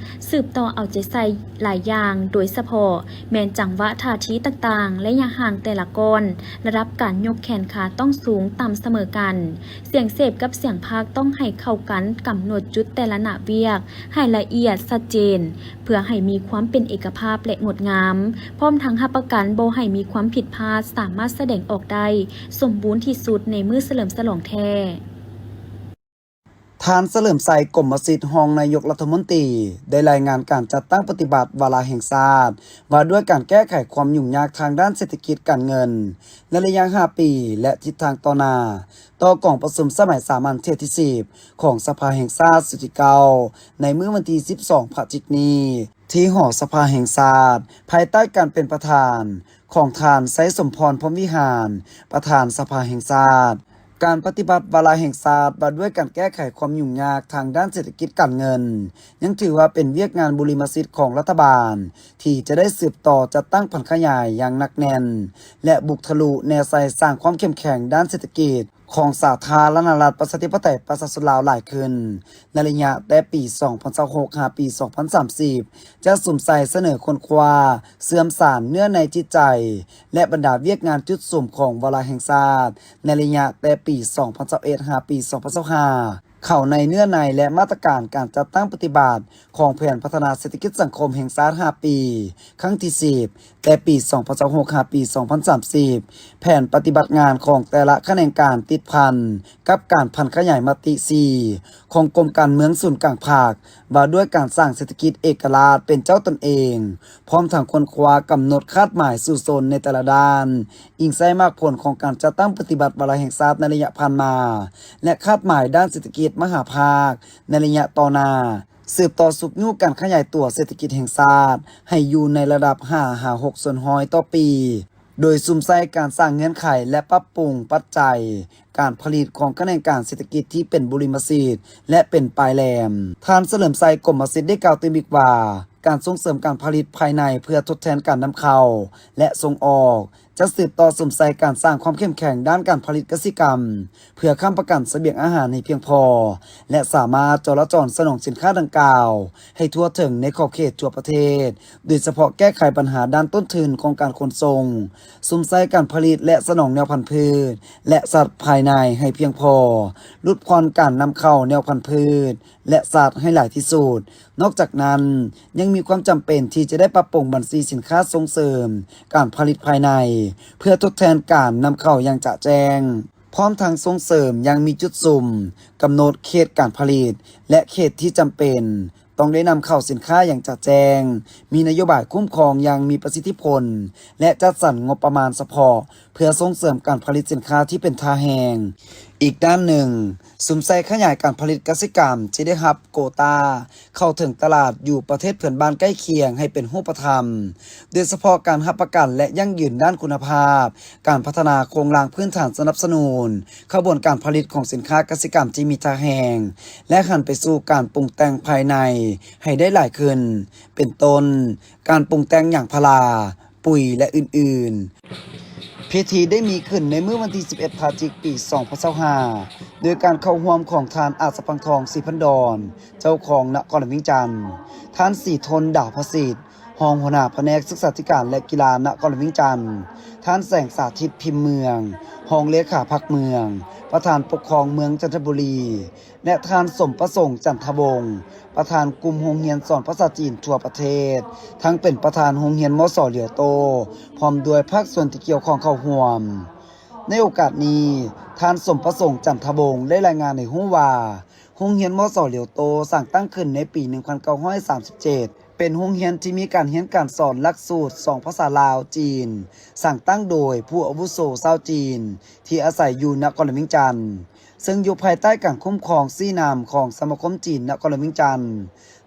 ສືບຕໍ່ເອົາໃຈໃສ່ຫຼາຍຢ່າງ, ໂດຍສະເພາະແມ່ນຈັງຫວະທ່າທີຕ່າງໆ, ໄລຍະຫ່າງແຕ່ລະກ້ອນ, ລະດັບການຍົກແຂນຂາຕ້ອງສູງຕ່ຳສະເໝີກັນ, ສຽງເສບກັບສຽງພາກຕ້ອງໃຫ້ເຂົ້າກັນ, ກຳນົດຈຸດແຕ່ລະໜ້າວຽກໃຫ້ລະອຽດຊັດເຈນ ເພື່ອໃຫ້ມີຄວາມເປັນເອກະພາບ ແລະ ງົດງາມ, ພ້ອມທັງຮັບປະກັນບໍ່ໃຫ້ມີຄວາມຜິດພາດ, ສາມາດສະແດງອອກໄດ້ສົມບູນທີ່ສຸດໃນມື້ສະເຫຼີມສະຫຼອງແທ້. ທ່ານ ສະເຫຼີມໄຊ ກົມມະສິດ ຮອງນາຍົກລັດຖະມົນຕີ ໄດ້ລາຍງານການຈັດຕັ້ງປະຕິບັດວາລະແຫ່ງຊາດ ວ່າດ້ວຍການແກ້ໄຂຄວາມຫຍຸ້ງຍາກທາງດ້ານເສດຖະກິດການເງິນ ໃນໄລຍະຫ້າປີ ແລະ ທິດທາງຕໍ່ໜ້າ ຕໍ່ກອງປະຊຸມສະໄໝສາມັນເທື່ອທີສິບ ຂອງສະພາແຫ່ງຊາດຊຸດທີເກົ້າ ໃນມື້ວັນທີສິບສອງ ພະຈິກນີ້ ທີ່ຫໍສະພາແຫ່ງຊາດ ພາຍໃຕ້ການເປັນປະທານຂອງທ່ານ ໄຊສົມພອນ ພົມວິຫານ ປະທານສະພາແຫ່ງຊາດ. ການປະຕິບັດວາລະແຫ່ງຊາດວ່າດ້ວຍການແກ້ໄຂຄວາມຫຍຸ້ງຍາກທາງດ້ານເສດຖະກິດການເງິນ ຍັງຖືວ່າເປັນວຽກງານບຸລິມະສິດຂອງລັດຖະບານ ທີ່ຈະໄດ້ສືບຕໍ່ຈັດຕັ້ງຜັນຂະຫຍາຍຢ່າງໜັກແໜ້ນ ແລະ ບຸກທະລຸແນໃສ່ສ້າງຄວາມເຂັ້ມແຂງດ້ານເສດຖະກິດ ຂອງສາທາລະນະລັດ ປະຊາທິປະໄຕ ປະຊາຊົນລາວຫຼາຍຂຶ້ນ ໃນໄລຍະແຕ່ປີສອງພັນຊາວຫົກ ຫາປີສອງພັນສາມສິບ ຈະສຸມໃສ່ສະເໜີຄົ້ນຄວ້າເຊື່ອມສານເນື້ອໃນຈິດໃຈ ແລະ ບັນດາວຽກງານຈຸດສຸມຂອງວາລະແຫ່ງຊາດ ໃນໄລຍະແຕ່ປີສອງພັນຊາວເອັດ ຫາປີສອງພັນຊາວຫ້າ ເຂົ້າໃນເນື້ອໃນ ແລະ ມາດຕະການການຈັດຕັ້ງປະຕິບັດ ຂອງແຜນພັດທະນາເສດຖະກິດສັງຄົມແຫ່ງຊາດຫ້າປີ ຄັ້ງທີສິບ ແຕ່ປີສອງພັນຊາວຫົກ ຫາປີສອງພັນສາມສິບ ແຜນປະຕິບັດງານຂອງແຕ່ລະຂະແໜງການຕິດພັນກັບການຜັນຂະຫຍາຍມະຕິສີ່ ຂອງກົມການເມືອງສູນກາງພັກ ວ່າດ້ວຍການສ້າງເສດຖະກິດເອກະລາດເປັນເຈົ້າຕົນເອງ, ພ້ອມທັງຄົ້ນຄວ້າກຳນົດຄາດໝາຍສູ້ຊົນໃນແຕ່ລະດ້ານ, ອີງໃສ່ໝາກຜົນຂອງການຈັດຕັ້ງປະຕິບັດວາລະແຫ່ງຊາດໃນໄລຍະຜ່ານມາ ແລະ ຄາດໝາຍດ້ານເສດຖະກິດມະຫາພາກໃນໄລຍະຕໍ່ໜ້າ. ສືບຕໍ່ຊຸກຍູ້ການຂະຫຍາຍຕົວເສດຖະກິດແຫ່ງຊາດໃຫ້ຢູ່ໃນລະດັບຫ້າຫາຫົກສ່ວນຮ້ອຍຕໍ່ປີ, ໂດຍສຸມໃສ່ການສ້າງເງື່ອນໄຂ ແລະ ປັບປຸງປັດໄຈການຜະລິດຂອງຂະແໜງການເສດຖະກິດທີ່ເປັນບຸລິມະສິດ ແລະ ເປັນປາຍແຫຼມ. ທ່ານ ສະເຫຼີມໄຊ ກົມມະສິດ ໄດ້ກ່າວຕື່ມອີກວ່າ ການສົ່ງເສີມການຜະລິດພາຍໃນເພື່ອທົດແທນການນຳເຂົ້າ ແລະ ສົ່ງອອກ ຈະສືບຕໍ່ສຸມໃສ່ການສ້າງຄວາມເຂັ້ມແຂງດ້ານການຜະລິດກະສິກຳ ເພື່ອຄ້ຳປະກັນສະບຽງອາຫານໃຫ້ພຽງພໍ ແລະ ສາມາດຈໍລະຈອນສະໜອງສິນຄ້າດັ່ງກ່າວໃຫ້ທົ່ວເຖິງໃນຂອບເຂດທົ່ວປະເທດ, ໂດຍສະເພາະແກ້ໄຂບັນຫາດ້ານຕົ້ນທຶນຂອງການຂົນສົ່ງ, ສຸມໃສ່ການຜະລິດ ແລະ ສະໜອງແນວພັນພືດ ແລະ ສັດພາຍໃນໃຫ້ພຽງພໍ, ຫຼຸດຜ່ອນການນຳເຂົ້າແນວພັນພືດ ແລະ ສັດໃຫ້ຫຼາຍທີ່ສຸດ. ນອກຈາກນັ້ນ, ຍັງມີຄວາມຈຳເປັນທີ່ຈະໄດ້ປັບປຸງບັນຊີສິນຄ້າສົ່ງເສີມການຜະລິດພາຍໃນ ເພື່ອທົດແທນການນຳເຂົ້າຢ່າງຈະແຈ້ງ, ພ້ອມທັງສົ່ງເສີມຢ່າງມີຈຸດສຸມ, ກຳນົດເຂດການຜະລິດ ແລະ ເຂດທີ່ຈຳເປັນຕ້ອງໄດ້ນຳເຂົ້າສິນຄ້າຢ່າງຈະແຈ້ງ, ມີນະໂຍບາຍຄຸ້ມຄອງຢ່າງມີປະສິດທິຜົນ ແລະ ຈັດສັນງົບປະມານສະເພາະ ເພື່ອສົ່ງເສີມການຜະລິດສິນຄ້າທີ່ເປັນທ່າແຮງ. ອີກດ້ານໜຶ່ງ, ສຸມໃສ່ຂະຫຍາຍການຜະລິດກະສິກຳທີ່ໄດ້ຮັບໂກຕາເຂົ້າເຖິງຕະຫຼາດຢູ່ປະເທດເພື່ອນບ້ານໃກ້ຄຽງໃຫ້ເປັນຮູບປະທຳ, ໂດຍສະເພາະການຮັບປະກັນ ແລະ ຢັ້ງຢືນດ້ານຄຸນນະພາບ, ການພັດທະນາໂຄງລ່າງພື້ນຖານສະໜັບສະໜູນຂະບວນການຜະລິດຂອງສິນຄ້າກະສິກຳທີ່ມີທ່າແຮງ ແລະ ຫັນໄປສູ່ການປຸງແຕ່ງພາຍໃນໃຫ້ໄດ້ຫຼາຍຂຶ້ນ, ເປັນຕົ້ນ ການປຸງແຕ່ງຢາງພາລາ, ປຸ໋ຍ ແລະ ອື່ນໆ. ພິທີໄດ້ມີຂຶ້ນໃນມື້ວັນທີສິບເອັດ ພະຈິກ ປີສອງພັນຊາວຫ້າ ໂດຍການເຂົ້າຮ່ວມຂອງທ່ານ ອາດສະພັງທອງ ສີພັນດອນ ເຈົ້າຄອງນະຄອນຫຼວງວຽງຈັນ, ທ່ານ ສີທົນ ດາວພະສິດ ຮອງຫົວໜ້າພະແນກສຶກສາທິການ ແລະ ກິລານະຄອນຫຼວງວຽງຈັນ, ທ່ານ ແສງສາທິດ ພິມເມືອງ ຮອງເລຂາພັກເມືອງ, ປະທານປົກຄອງເມືອງຈັນທະບູລີ ແລະ ທ່ານ ສົມປະສົງ ຈັນທະວົງ ປະທານກຸ່ມໂຮງຮຽນສອນພາສາຈີນທົ່ວປະເທດ, ທັງເປັນປະທານໂຮງຮຽນ ມສ ຫຼຽວໂຕ, ພ້ອມດ້ວຍພາກສ່ວນທີ່ກ່ຽວຂ້ອງເຂົ້າຮ່ວມ. ໃນໂອກາດນີ້, ທ່ານ ສົມປະສົງ ຈັນທະວົງ ໄດ້ລາຍງານໃຫ້ຮູ້ວ່າ, ໂຮງຮຽນ ມສ ຫຼຽວໂຕ ສ້າງຕັ້ງຂຶ້ນໃນປີໜຶ່ງພັນເກົ້າຮ້ອຍສາມສິບເຈັດ ເປັນໂຮງຮຽນທີ່ມີການຮຽນການສອນຫຼັກສູດສອງພາສາລາວ-ຈີນ, ສ້າງຕັ້ງໂດຍຜູ້ອາວຸໂສຊາວຈີນ ທີ່ອາໄສຢູ່ນະຄອນຫຼວງວຽງຈັນ, ເຊິ່ງຢູ່ພາຍໃຕ້ການຄຸ້ມຄອງຊີ້ນຳຂອງສະມາຄົມຈີນນະຄອນຫຼວງວຽງຈັນ.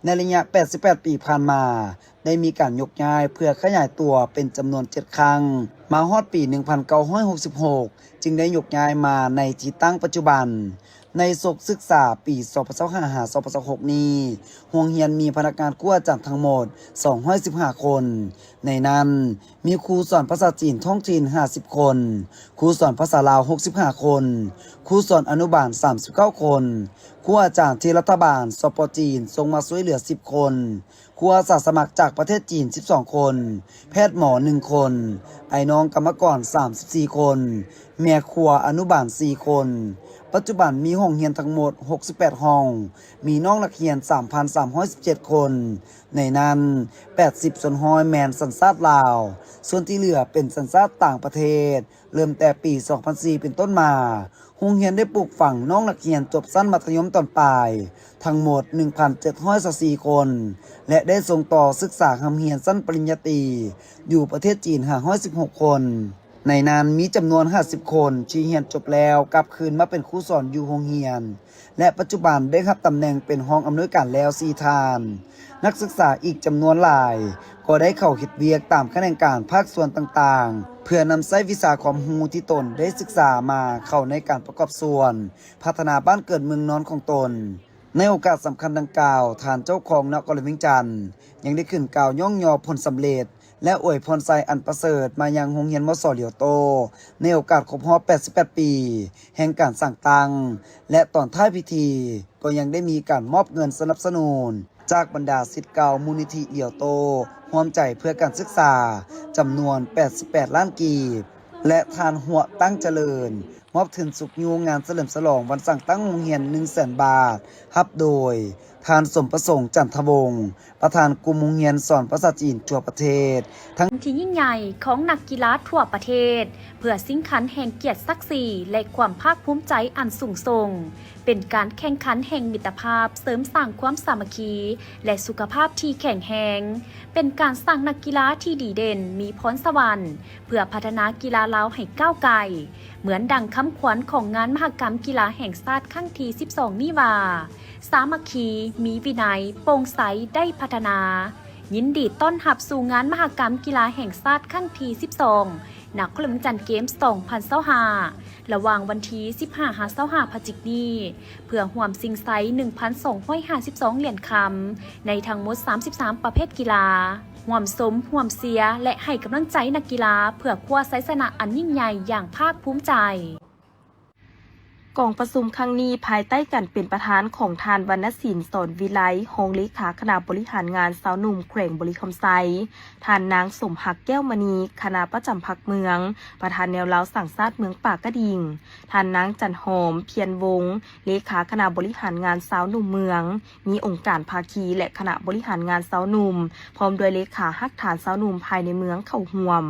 ໃນໄລຍະແປດສິບແປດປີຜ່ານມາ, ໄດ້ມີການຍົກຍ້າຍເພື່ອຂະຫຍາຍຕົວເປັນຈຳນວນເຈັດຄັ້ງ. ມາຮອດປີໜຶ່ງພັນເກົ້າຮ້ອຍຫົກສິບຫົກ ຈຶ່ງໄດ້ຍົກຍ້າຍມາໃນທີ່ຕັ້ງປັດຈຸບັນ. ໃນສົກສຶກສາປີສອງພັນຊາວຫ້າ ຫາ ສອງພັນຊາວຫົກນີ້, ໂຮງຮຽນມີພະນັກງານຄູອາຈານທັງໝົດສອງຮ້ອຍສິບຫ້າຄົນ, ໃນນັ້ນມີຄູສອນພາສາຈີນທ້ອງຖິ່ນຫ້າສິບຄົນ, ຄູສອນພາສາລາວຫົກສິບຫ້າຄົນ, ຄູສອນອະນຸບານສາມສິບເກົ້າຄົນ, ຄູອາຈານທີ່ລັດຖະບານ ສປ ຈີນ ສົ່ງມາຊ່ວຍເຫຼືອສິບຄົນ, ຄູອາສາສະໝັກຈາກປະເທດຈີນສິບສອງຄົນ, ແພດໝໍໜຶ່ງຄົນ, ອ້າຍນ້ອງກຳມະກອນສາມສິບສີ່ຄົນ, ແມ່ຄົວອະນຸບານສີ່ຄົນ. ປັດຈຸບັນມີຫ້ອງຮຽນທັງໝົດຫົກສິບແປດຫ້ອງ, ມີນ້ອງນັກຮຽນສາມພັນສາມຮ້ອຍສິບເຈັດຄົນ, ໃນນັ້ນແປດສິບສ່ວນຮ້ອຍແມ່ນສັນຊາດລາວ, ສ່ວນທີ່ເຫຼືອເປັນສັນຊາດຕ່າງປະເທດ. ເລີ່ມແຕ່ປີສອງພັນສີ່ເປັນຕົ້ນມາ, ໂຮງຮຽນໄດ້ປູກຝັງນ້ອງນັກຮຽນຈົບຊັ້ນມັດທະຍົມຕອນປາຍທັງໝົດໜຶ່ງພັນເຈັດຮ້ອຍຊາວສີ່ຄົນ ແລະ ໄດ້ສົ່ງຕໍ່ສຶກສາຮ່ຳຮຽນຊັ້ນປະລິນຍາຕີຢູ່ປະເທດຈີນຫ້າຮ້ອຍສິບຫົກຄົນ. ໃນນັ້ນມີຈຳນວນຫ້າສິບຄົນທີ່ຮຽນຈົບແລ້ວກັບຄືນມາເປັນຄູສອນຢູ່ໂຮງຮຽນ ແລະ ປັດຈຸບັນໄດ້ຮັບຕຳແໜ່ງເປັນຮອງອຳນວຍການແລ້ວສີ່ທ່ານ. ນັກສຶກສາອີກຈຳນວນຫຼາຍກໍໄດ້ເຂົ້າເຮັດວຽກຕາມຂະແໜງການພາກສ່ວນຕ່າງໆ ເພື່ອນຳໃຊ້ວິຊາຄວາມຮູ້ທີ່ຕົນໄດ້ສຶກສາມາເຂົ້າໃນການປະກອບສ່ວນພັດທະນາບ້ານເກີດເມືອງນອນຂອງຕົນ. ໃນໂອກາດສຳຄັນດັ່ງກ່າວ, ທ່ານເຈົ້າຄອງນະຄອນຫຼວງວຽງຈັນ ຍັງໄດ້ຂຶ້ນກ່າວຍ້ອງຍໍຜົນສຳເລັດ ແລະ ອວຍພອນໄຊອັນປະເສີດມາຍັງໂຮງຮຽນ ມສ ຫຼຽວໂຕ້ ໃນໂອກາດຄົບຮອບແປດສິບແປດປີແຫ່ງການສ້າງຕັ້ງ ແລະ ຕອນທ້າຍພິທີກໍຍັງໄດ້ມີການມອບເງິນສະໜັບສະໜູນຈາກບັນດາສິດເກົ່າມູນນິທິຫຼຽວໂຕ້ ຮ່ວມໃຈເພື່ອການສຶກສາ ຈຳນວນແປດສິບແປດລ້ານກີບ ແລະ ທ່ານ ຫົວ ຕັ້ງຈະເລີນ ມອບທຶນຊຸກຍູ້ງານສະເຫຼີມສະຫຼອງວັນສ້າງຕັ້ງໂຮງຮຽນໜຶ່ງແສນບາດ, ຮັບໂດຍ ທ່ານ ສົມປະສົງ ຈັນທະວົງ ປະທານກຸ່ມໂຮງຮຽນສອນພາສາຈີນທົ່ວປະເທດ. ທັງ ທີ່ຍິ່ງໃຫຍ່ຂອງນັກກິລາທົ່ວປະເທດ ເພື່ອຊິງຂັນແຫ່ງກຽດສັກສີ ແລະ ຄວາມພາກພູມໃຈອັນສູງສົ່ງ, ເປັນການແຂ່ງຂັນແຫ່ງມິດຕະພາບ ເສີມສ້າງຄວາມສາມັກຄີ ແລະ ສຸຂະພາບທີ່ແຂງແຮງ, ເປັນການສ້າງນັກກິລາທີ່ດີເດັ່ນ, ມີພອນສະຫວັນ ເພື່ອພັດທະນາກິລາລາວໃຫ້ກ້າວໄກ, ເໝືອນດັ່ງຄຳຂວັນຂອງງານມະຫະກຳກິລາແຫ່ງຊາດຄັ້ງທີສິບສອງນີ້ວ່າ, ສາມັກຄີ, ມີວິໄນ, ໂປ່ງໃສ, ໄດ້ພັດທະນາ. ຍິນດີຕ້ອນຮັບສູ່ງານມະຫະກຳກິລາແຫ່ງຊາດຄັ້ງທີສິບສອງ ນະຄອນຫຼວງວຽງຈັນເກມສອງພັນຊາວຫ້າ ລະຫວ່າງວັນທີສິບຫ້າ ຫາ ຊາວຫ້າ ພະຈິກນີ້ ເພື່ອຮ່ວມຊິງໄຊໜຶ່ງພັນສອງຮ້ອຍຫ້າສິບສອງຫຼຽນຄຳ ໃນທັງໝົດສາມສິບສາມປະເພດກິລາ. ຮ່ວມຊົມ, ຮ່ວມເຊຍ ແລະ ໃຫ້ກຳລັງໃຈນັກກິລາ ເພື່ອຄວ້າໄຊຊະນະອັນຍິ່ງໃຫຍ່ຢ່າງພາກພູມໃຈ. ກອງປະຊຸມຄັ້ງນີ້ ພາຍໃຕ້ການເປັນປະທານຂອງທ່ານ ວັນນະສິນ ສອນວິໄລ ຮອງເລຂາຄະນະບໍລິຫານງານຊາວໜຸ່ມແຂວງບໍລິຄຳໄຊ, ທ່ານນາງ ສົມຮັກ ແກ້ວມະນີ ຄະນະປະຈຳພັກເມືອງ, ປະທານແນວລາວສ້າງຊາດເມືອງປາກກະດິງ, ທ່ານນາງ ຈັນຫອມ ພຽນວົງ ເລຂາຄະນະບໍລິຫານງານຊາວໜຸ່ມເມືອງ, ມີອົງການພາຄີ ແລະ ຄະນະບໍລິຫານງານຊາວໜຸ່ມ ພ້ອມດ້ວຍເລຂາຮາກຖານຊາວໜຸ່ມພາຍໃນເມືອງເຂົ້າຮ່ວມ.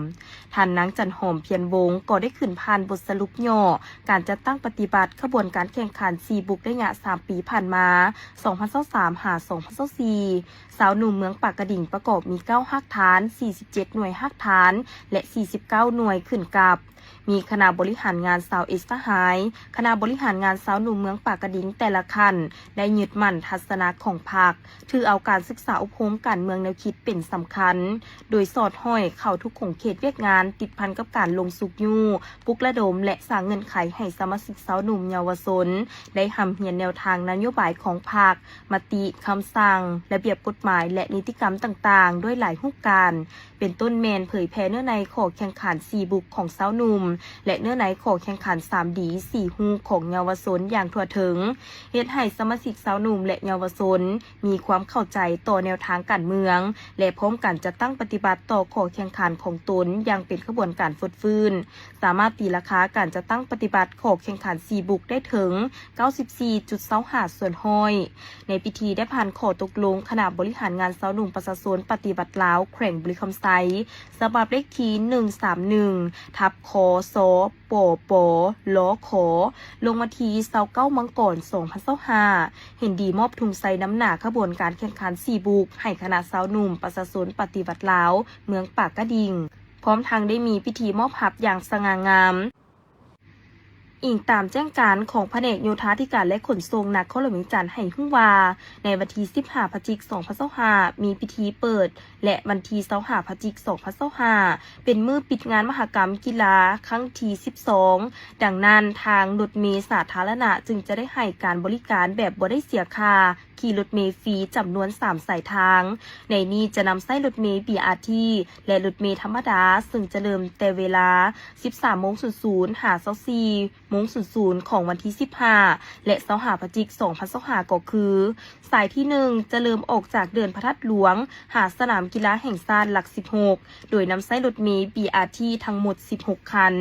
ທ່ານນາງ ຈັນຫອມ ພຽນວົງ ກໍໄດ້ຂຶ້ນຜ່ານບົດສະຫຼຸບຫຍໍ້ການຈັດຕັ້ງປະຕິບັດຂະບວນການແຂ່ງຂັນສີ່ບຸກໄລຍະສາມປີຜ່ານມາ ສອງພັນຊາວສາມ ຫາ ສອງພັນຊາວສີ່ ຊາວໜຸ່ມເມືອງປາກກະດິງປະກອບມີເກົ້າຮາກຖານ, ສີ່ສິບເຈັດໜ່ວຍຮາກຖານ ແລະ ສີ່ສິບເກົ້າໜ່ວຍຂຶ້ນກັບ. ມີຄະນະບໍລິຫານງານຊາວເອກສະຫາຍ, ຄະນະບໍລິຫານງານຊາວໜຸ່ມເມືອງປາກກະດິງແຕ່ລະຂັ້ນ ໄດ້ຍຶດໝັ້ນທັດສະນະຂອງພັກ, ຖືເອົາການສຶກສາອົບຮົມການເມືອງແນວຄິດເປັນສຳຄັນ, ໂດຍສອດຫ້ອຍເຂົ້າທຸກຂົງເຂດວຽກງານ ຕິດພັນກັບການລົງຊຸກຍູ້, ປຸກລະດົມ ແລະ ສ້າງເງື່ອນໄຂໃຫ້ສະມາຊິກຊາວໜຸ່ມເຍົາວະຊົນ ໄດ້ຮ່ຳຮຽນແນວທາງນະໂຍບາຍຂອງພັກ, ມະຕິ, ຄຳສັ່ງ, ລະບຽບກົດໝາຍ ແລະ ນິຕິກຳຕ່າງໆ ດ້ວຍຫຼາຍຮູບການ. ເປັນຕົ້ນແມ່ນເຜີຍແຜ່ເນື້ອໃນຂໍ້ແຂ່ງຂັນສີ່ບຸກຂອງຊາວໜຸ່ມ ແລະ ເນື້ອໃນຂໍ້ແຂ່ງຂັນສາມດີ ສີ່ຮູຂອງເຍົາວະຊົນຢ່າງທົ່ວເຖິງ, ເຮັດໃຫ້ສະມາຊິກຊາວໜຸ່ມ ແລະ ເຍົາວະຊົນມີຄວາມເຂົ້າໃຈຕໍ່ແນວທາງການເມືອງ ແລະ ພ້ອມການຈັດຕັ້ງປະຕິບັດຕໍ່ຂໍ້ແຂ່ງຂັນຂອງຕົນຢ່າງເປັນຂະບວນການຟົດຟື້ນ, ສາມາດຕີລາຄາການຈັດຕັ້ງປະຕິບັດຂໍ້ແຂ່ງຂັນສີ່ບຸກໄດ້ເຖິງເກົ້າສິບສີ່ຈຸດຊາວຫ້າສ່ວນຮ້ອຍ. ໃນພິທີໄດ້ຜ່ານຂໍ້ຕົກລົງຄະນະບໍລິຫານງານຊາວໜຸ່ມປະຊາຊົນປະຕິວັດລາວແຂວງບໍລິຄຳໄຊ ສະບັບເລກທີໜຶ່ງສາມໜຶ່ງ ທັບ ຄ ສ ປປ ລ ຂ ລົງວັນທີຊາວເກົ້າ ມັງກອນ ສອງພັນຊາວຫ້າ ເຫັນດີມອບທຸງໄຊນຳໜ້າຂະບວນການແຂ່ງຂັນສີ່ບຸກໃຫ້ຄະນະຊາວໜຸ່ມປະຊາຊົນປະຕິວັດລາວເມືອງປາກກະດິງ, ພ້ອມທັງໄດ້ມີພິທີມອບຮັບຢ່າງສະຫງ່າງາມ. ອີງຕາມແຈ້ງການຂອງພະແນກໂຍທາທິການ ແລະ ຂົນສົ່ງນະຄອນຫຼວງວຽງຈັນໃຫ້ຮູ້ວ່າ, ໃນວັນທີສິບຫ້າ ພະຈິກ ສອງພັນຊາວຫ້າ ມີພິທີເປີດ ແລະ ວັນທີຊາວຫ້າ ພະຈິກ ສອງພັນຊາວຫ້າ ເປັນມື້ປິດງານມະຫະກຳກິລາຄັ້ງທີສິບສອງ. ດັ່ງນັ້ນ, ທາງລົດເມສາທາລະນະຈຶ່ງຈະໄດ້ໃຫ້ການບໍລິການແບບບໍ່ໄດ້ເສຍຄ່າ ຂີ່ລົດເມຟຣີຈຳນວນສາມສາຍທາງ. ໃນນີ້ຈະນຳໃຊ້ລົດເມ ບີອາທີ ແລະ ລົດເມທຳມະດາ, ເຊິ່ງຈະເລີ່ມແຕ່ເວລາສິບສາມໂມງສູນສູນ ຫາຊາວສີ່ໂມງສູນສູນ ຂອງວັນທີສິບຫ້າ ແລະ ຊາວຫ້າ ພະຈິກ ສອງພັນຊາວຫ້າ ກໍຄື ສາຍທີໜຶ່ງ ຈະເລີ່ມອອກຈາກເດີ່ນພະທາດຫຼວງ ຫາສະໜາມກິລາແຫ່ງຊາດຫຼັກສິບຫົກ ໂດຍນຳໃຊ້ລົດເມ ບີອາທີ ທັງໝົດສິບຫົກຄັນ.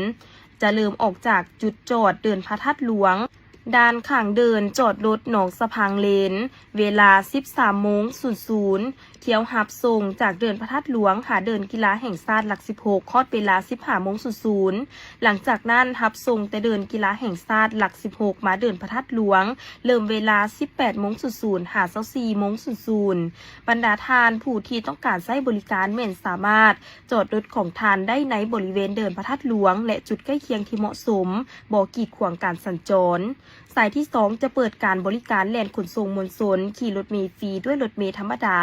ຈະເລີ່ມອອກຈາກຈຸດຈອດເດີ່ນພະທາດຫຼວງ, ດ້ານຂ້າງເດີ່ນຈອດລົດໜອງສະພັງເລນ ເວລາສິບສາມໂມງສູນສູນ, ຖ້ຽວຮັບສົ່ງຈາກເດີ່ນພະທາດຫຼວງຫາເດີ່ນກິລາແຫ່ງຊາດຫຼັກສິບຫົກ ຮອດເວລາສິບຫ້າໂມງສູນສູນ. ຫຼັງຈາກນັ້ນ ຮັບສົ່ງແຕ່ເດີ່ນກິລາແຫ່ງຊາດຫຼັກສິບຫົກ ມາເດີ່ນພະທາດຫຼວງ ເລີ່ມເວລາສິບແປດໂມງສູນສູນ ຫາຊາວສີ່ໂມງສູນສູນ. ບັນດາທ່ານຜູ້ທີ່ຕ້ອງການໃຊ້ບໍລິການແມ່ນສາມາດຈອດລົດຂອງທ່ານໄດ້ໃນບໍລິເວນເດີ່ນພະທາດຫຼວງ ແລະ ຈຸດໃກ້ຄຽງທີ່ເໝາະສົມ, ບໍ່ກີດຂວາງການສັນຈອນ. ສາຍທີສອງ ຈະເປີດການບໍລິການແລ່ນຂົນສົ່ງມວນຊົນຂີ່ລົດເມຟຣີດ້ວຍລົດເມທຳມະດາ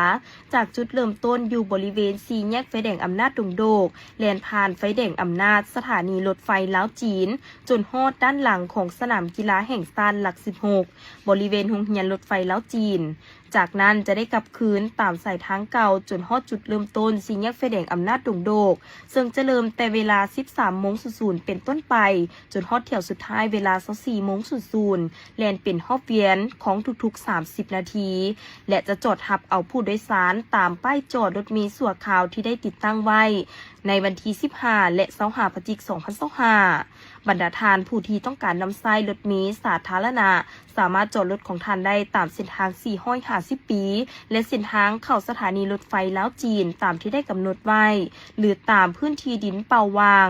ຈາກຈຸດເລີ່ມຕົ້ນຢູ່ບໍລິເວນສີ່ແຍກໄຟແດງອຳນາດດົງໂດກ, ແລ່ນຜ່ານໄຟແດງອຳນາດ ສະຖານີລົດໄຟລາວ-ຈີນ ຈົນຮອດດ້ານຫຼັງຂອງສະໜາມກິລາແຫ່ງຊາດຫຼັກສິບຫົກ ບໍລິເວນໂຮງຮຽນລົດໄຟລາວ-ຈີນ. ຈາກນັ້ນຈະໄດ້ກັບຄືນຕາມສາຍທາງເກົ່າ ຈົນຮອດຈຸດເລີ່ມຕົ້ນສີ່ແຍກໄຟແດງອຳນາດດົງໂດກ, ເຊິ່ງຈະເລີ່ມແຕ່ເວລາສິບສາມໂມງສູນສູນເປັນຕົ້ນໄປ ຈົນຮອດຖ້ຽວສຸດທ້າຍເວລາຊາວສີ່ໂມງສູນສູນ ແລ່ນເປັນຮອບວຽນຂອງທຸກໆສາມສິບນາທີ ແລະ ຈະຈອດຮັບເອົາຜູ້ໂດຍສານຕາມປ້າຍຈອດລົດເມຊົ່ວຄາວທີ່ໄດ້ຕິດຕັ້ງໄວ້ໃນວັນທີສິບຫ້າ ແລະ ຊາວຫ້າ ພະຈິກ ສອງພັນຊາວຫ້າ. ບັນດາທ່ານຜູ້ທີ່ຕ້ອງການນຳໃຊ້ລົດເມສາທາລະນະ ສາມາດຈອດລົດຂອງທ່ານໄດ້ຕາມເສັ້ນທາງສີ່ຮ້ອຍຫ້າສິບປີ ແລະ ເສັ້ນທາງເຂົ້າສະຖານີລົດໄຟລາວ-ຈີນ ຕາມທີ່ໄດ້ກຳນົດໄວ້ ຫຼື ຕາມພື້ນທີ່ດິນເປົ່າວ່າງ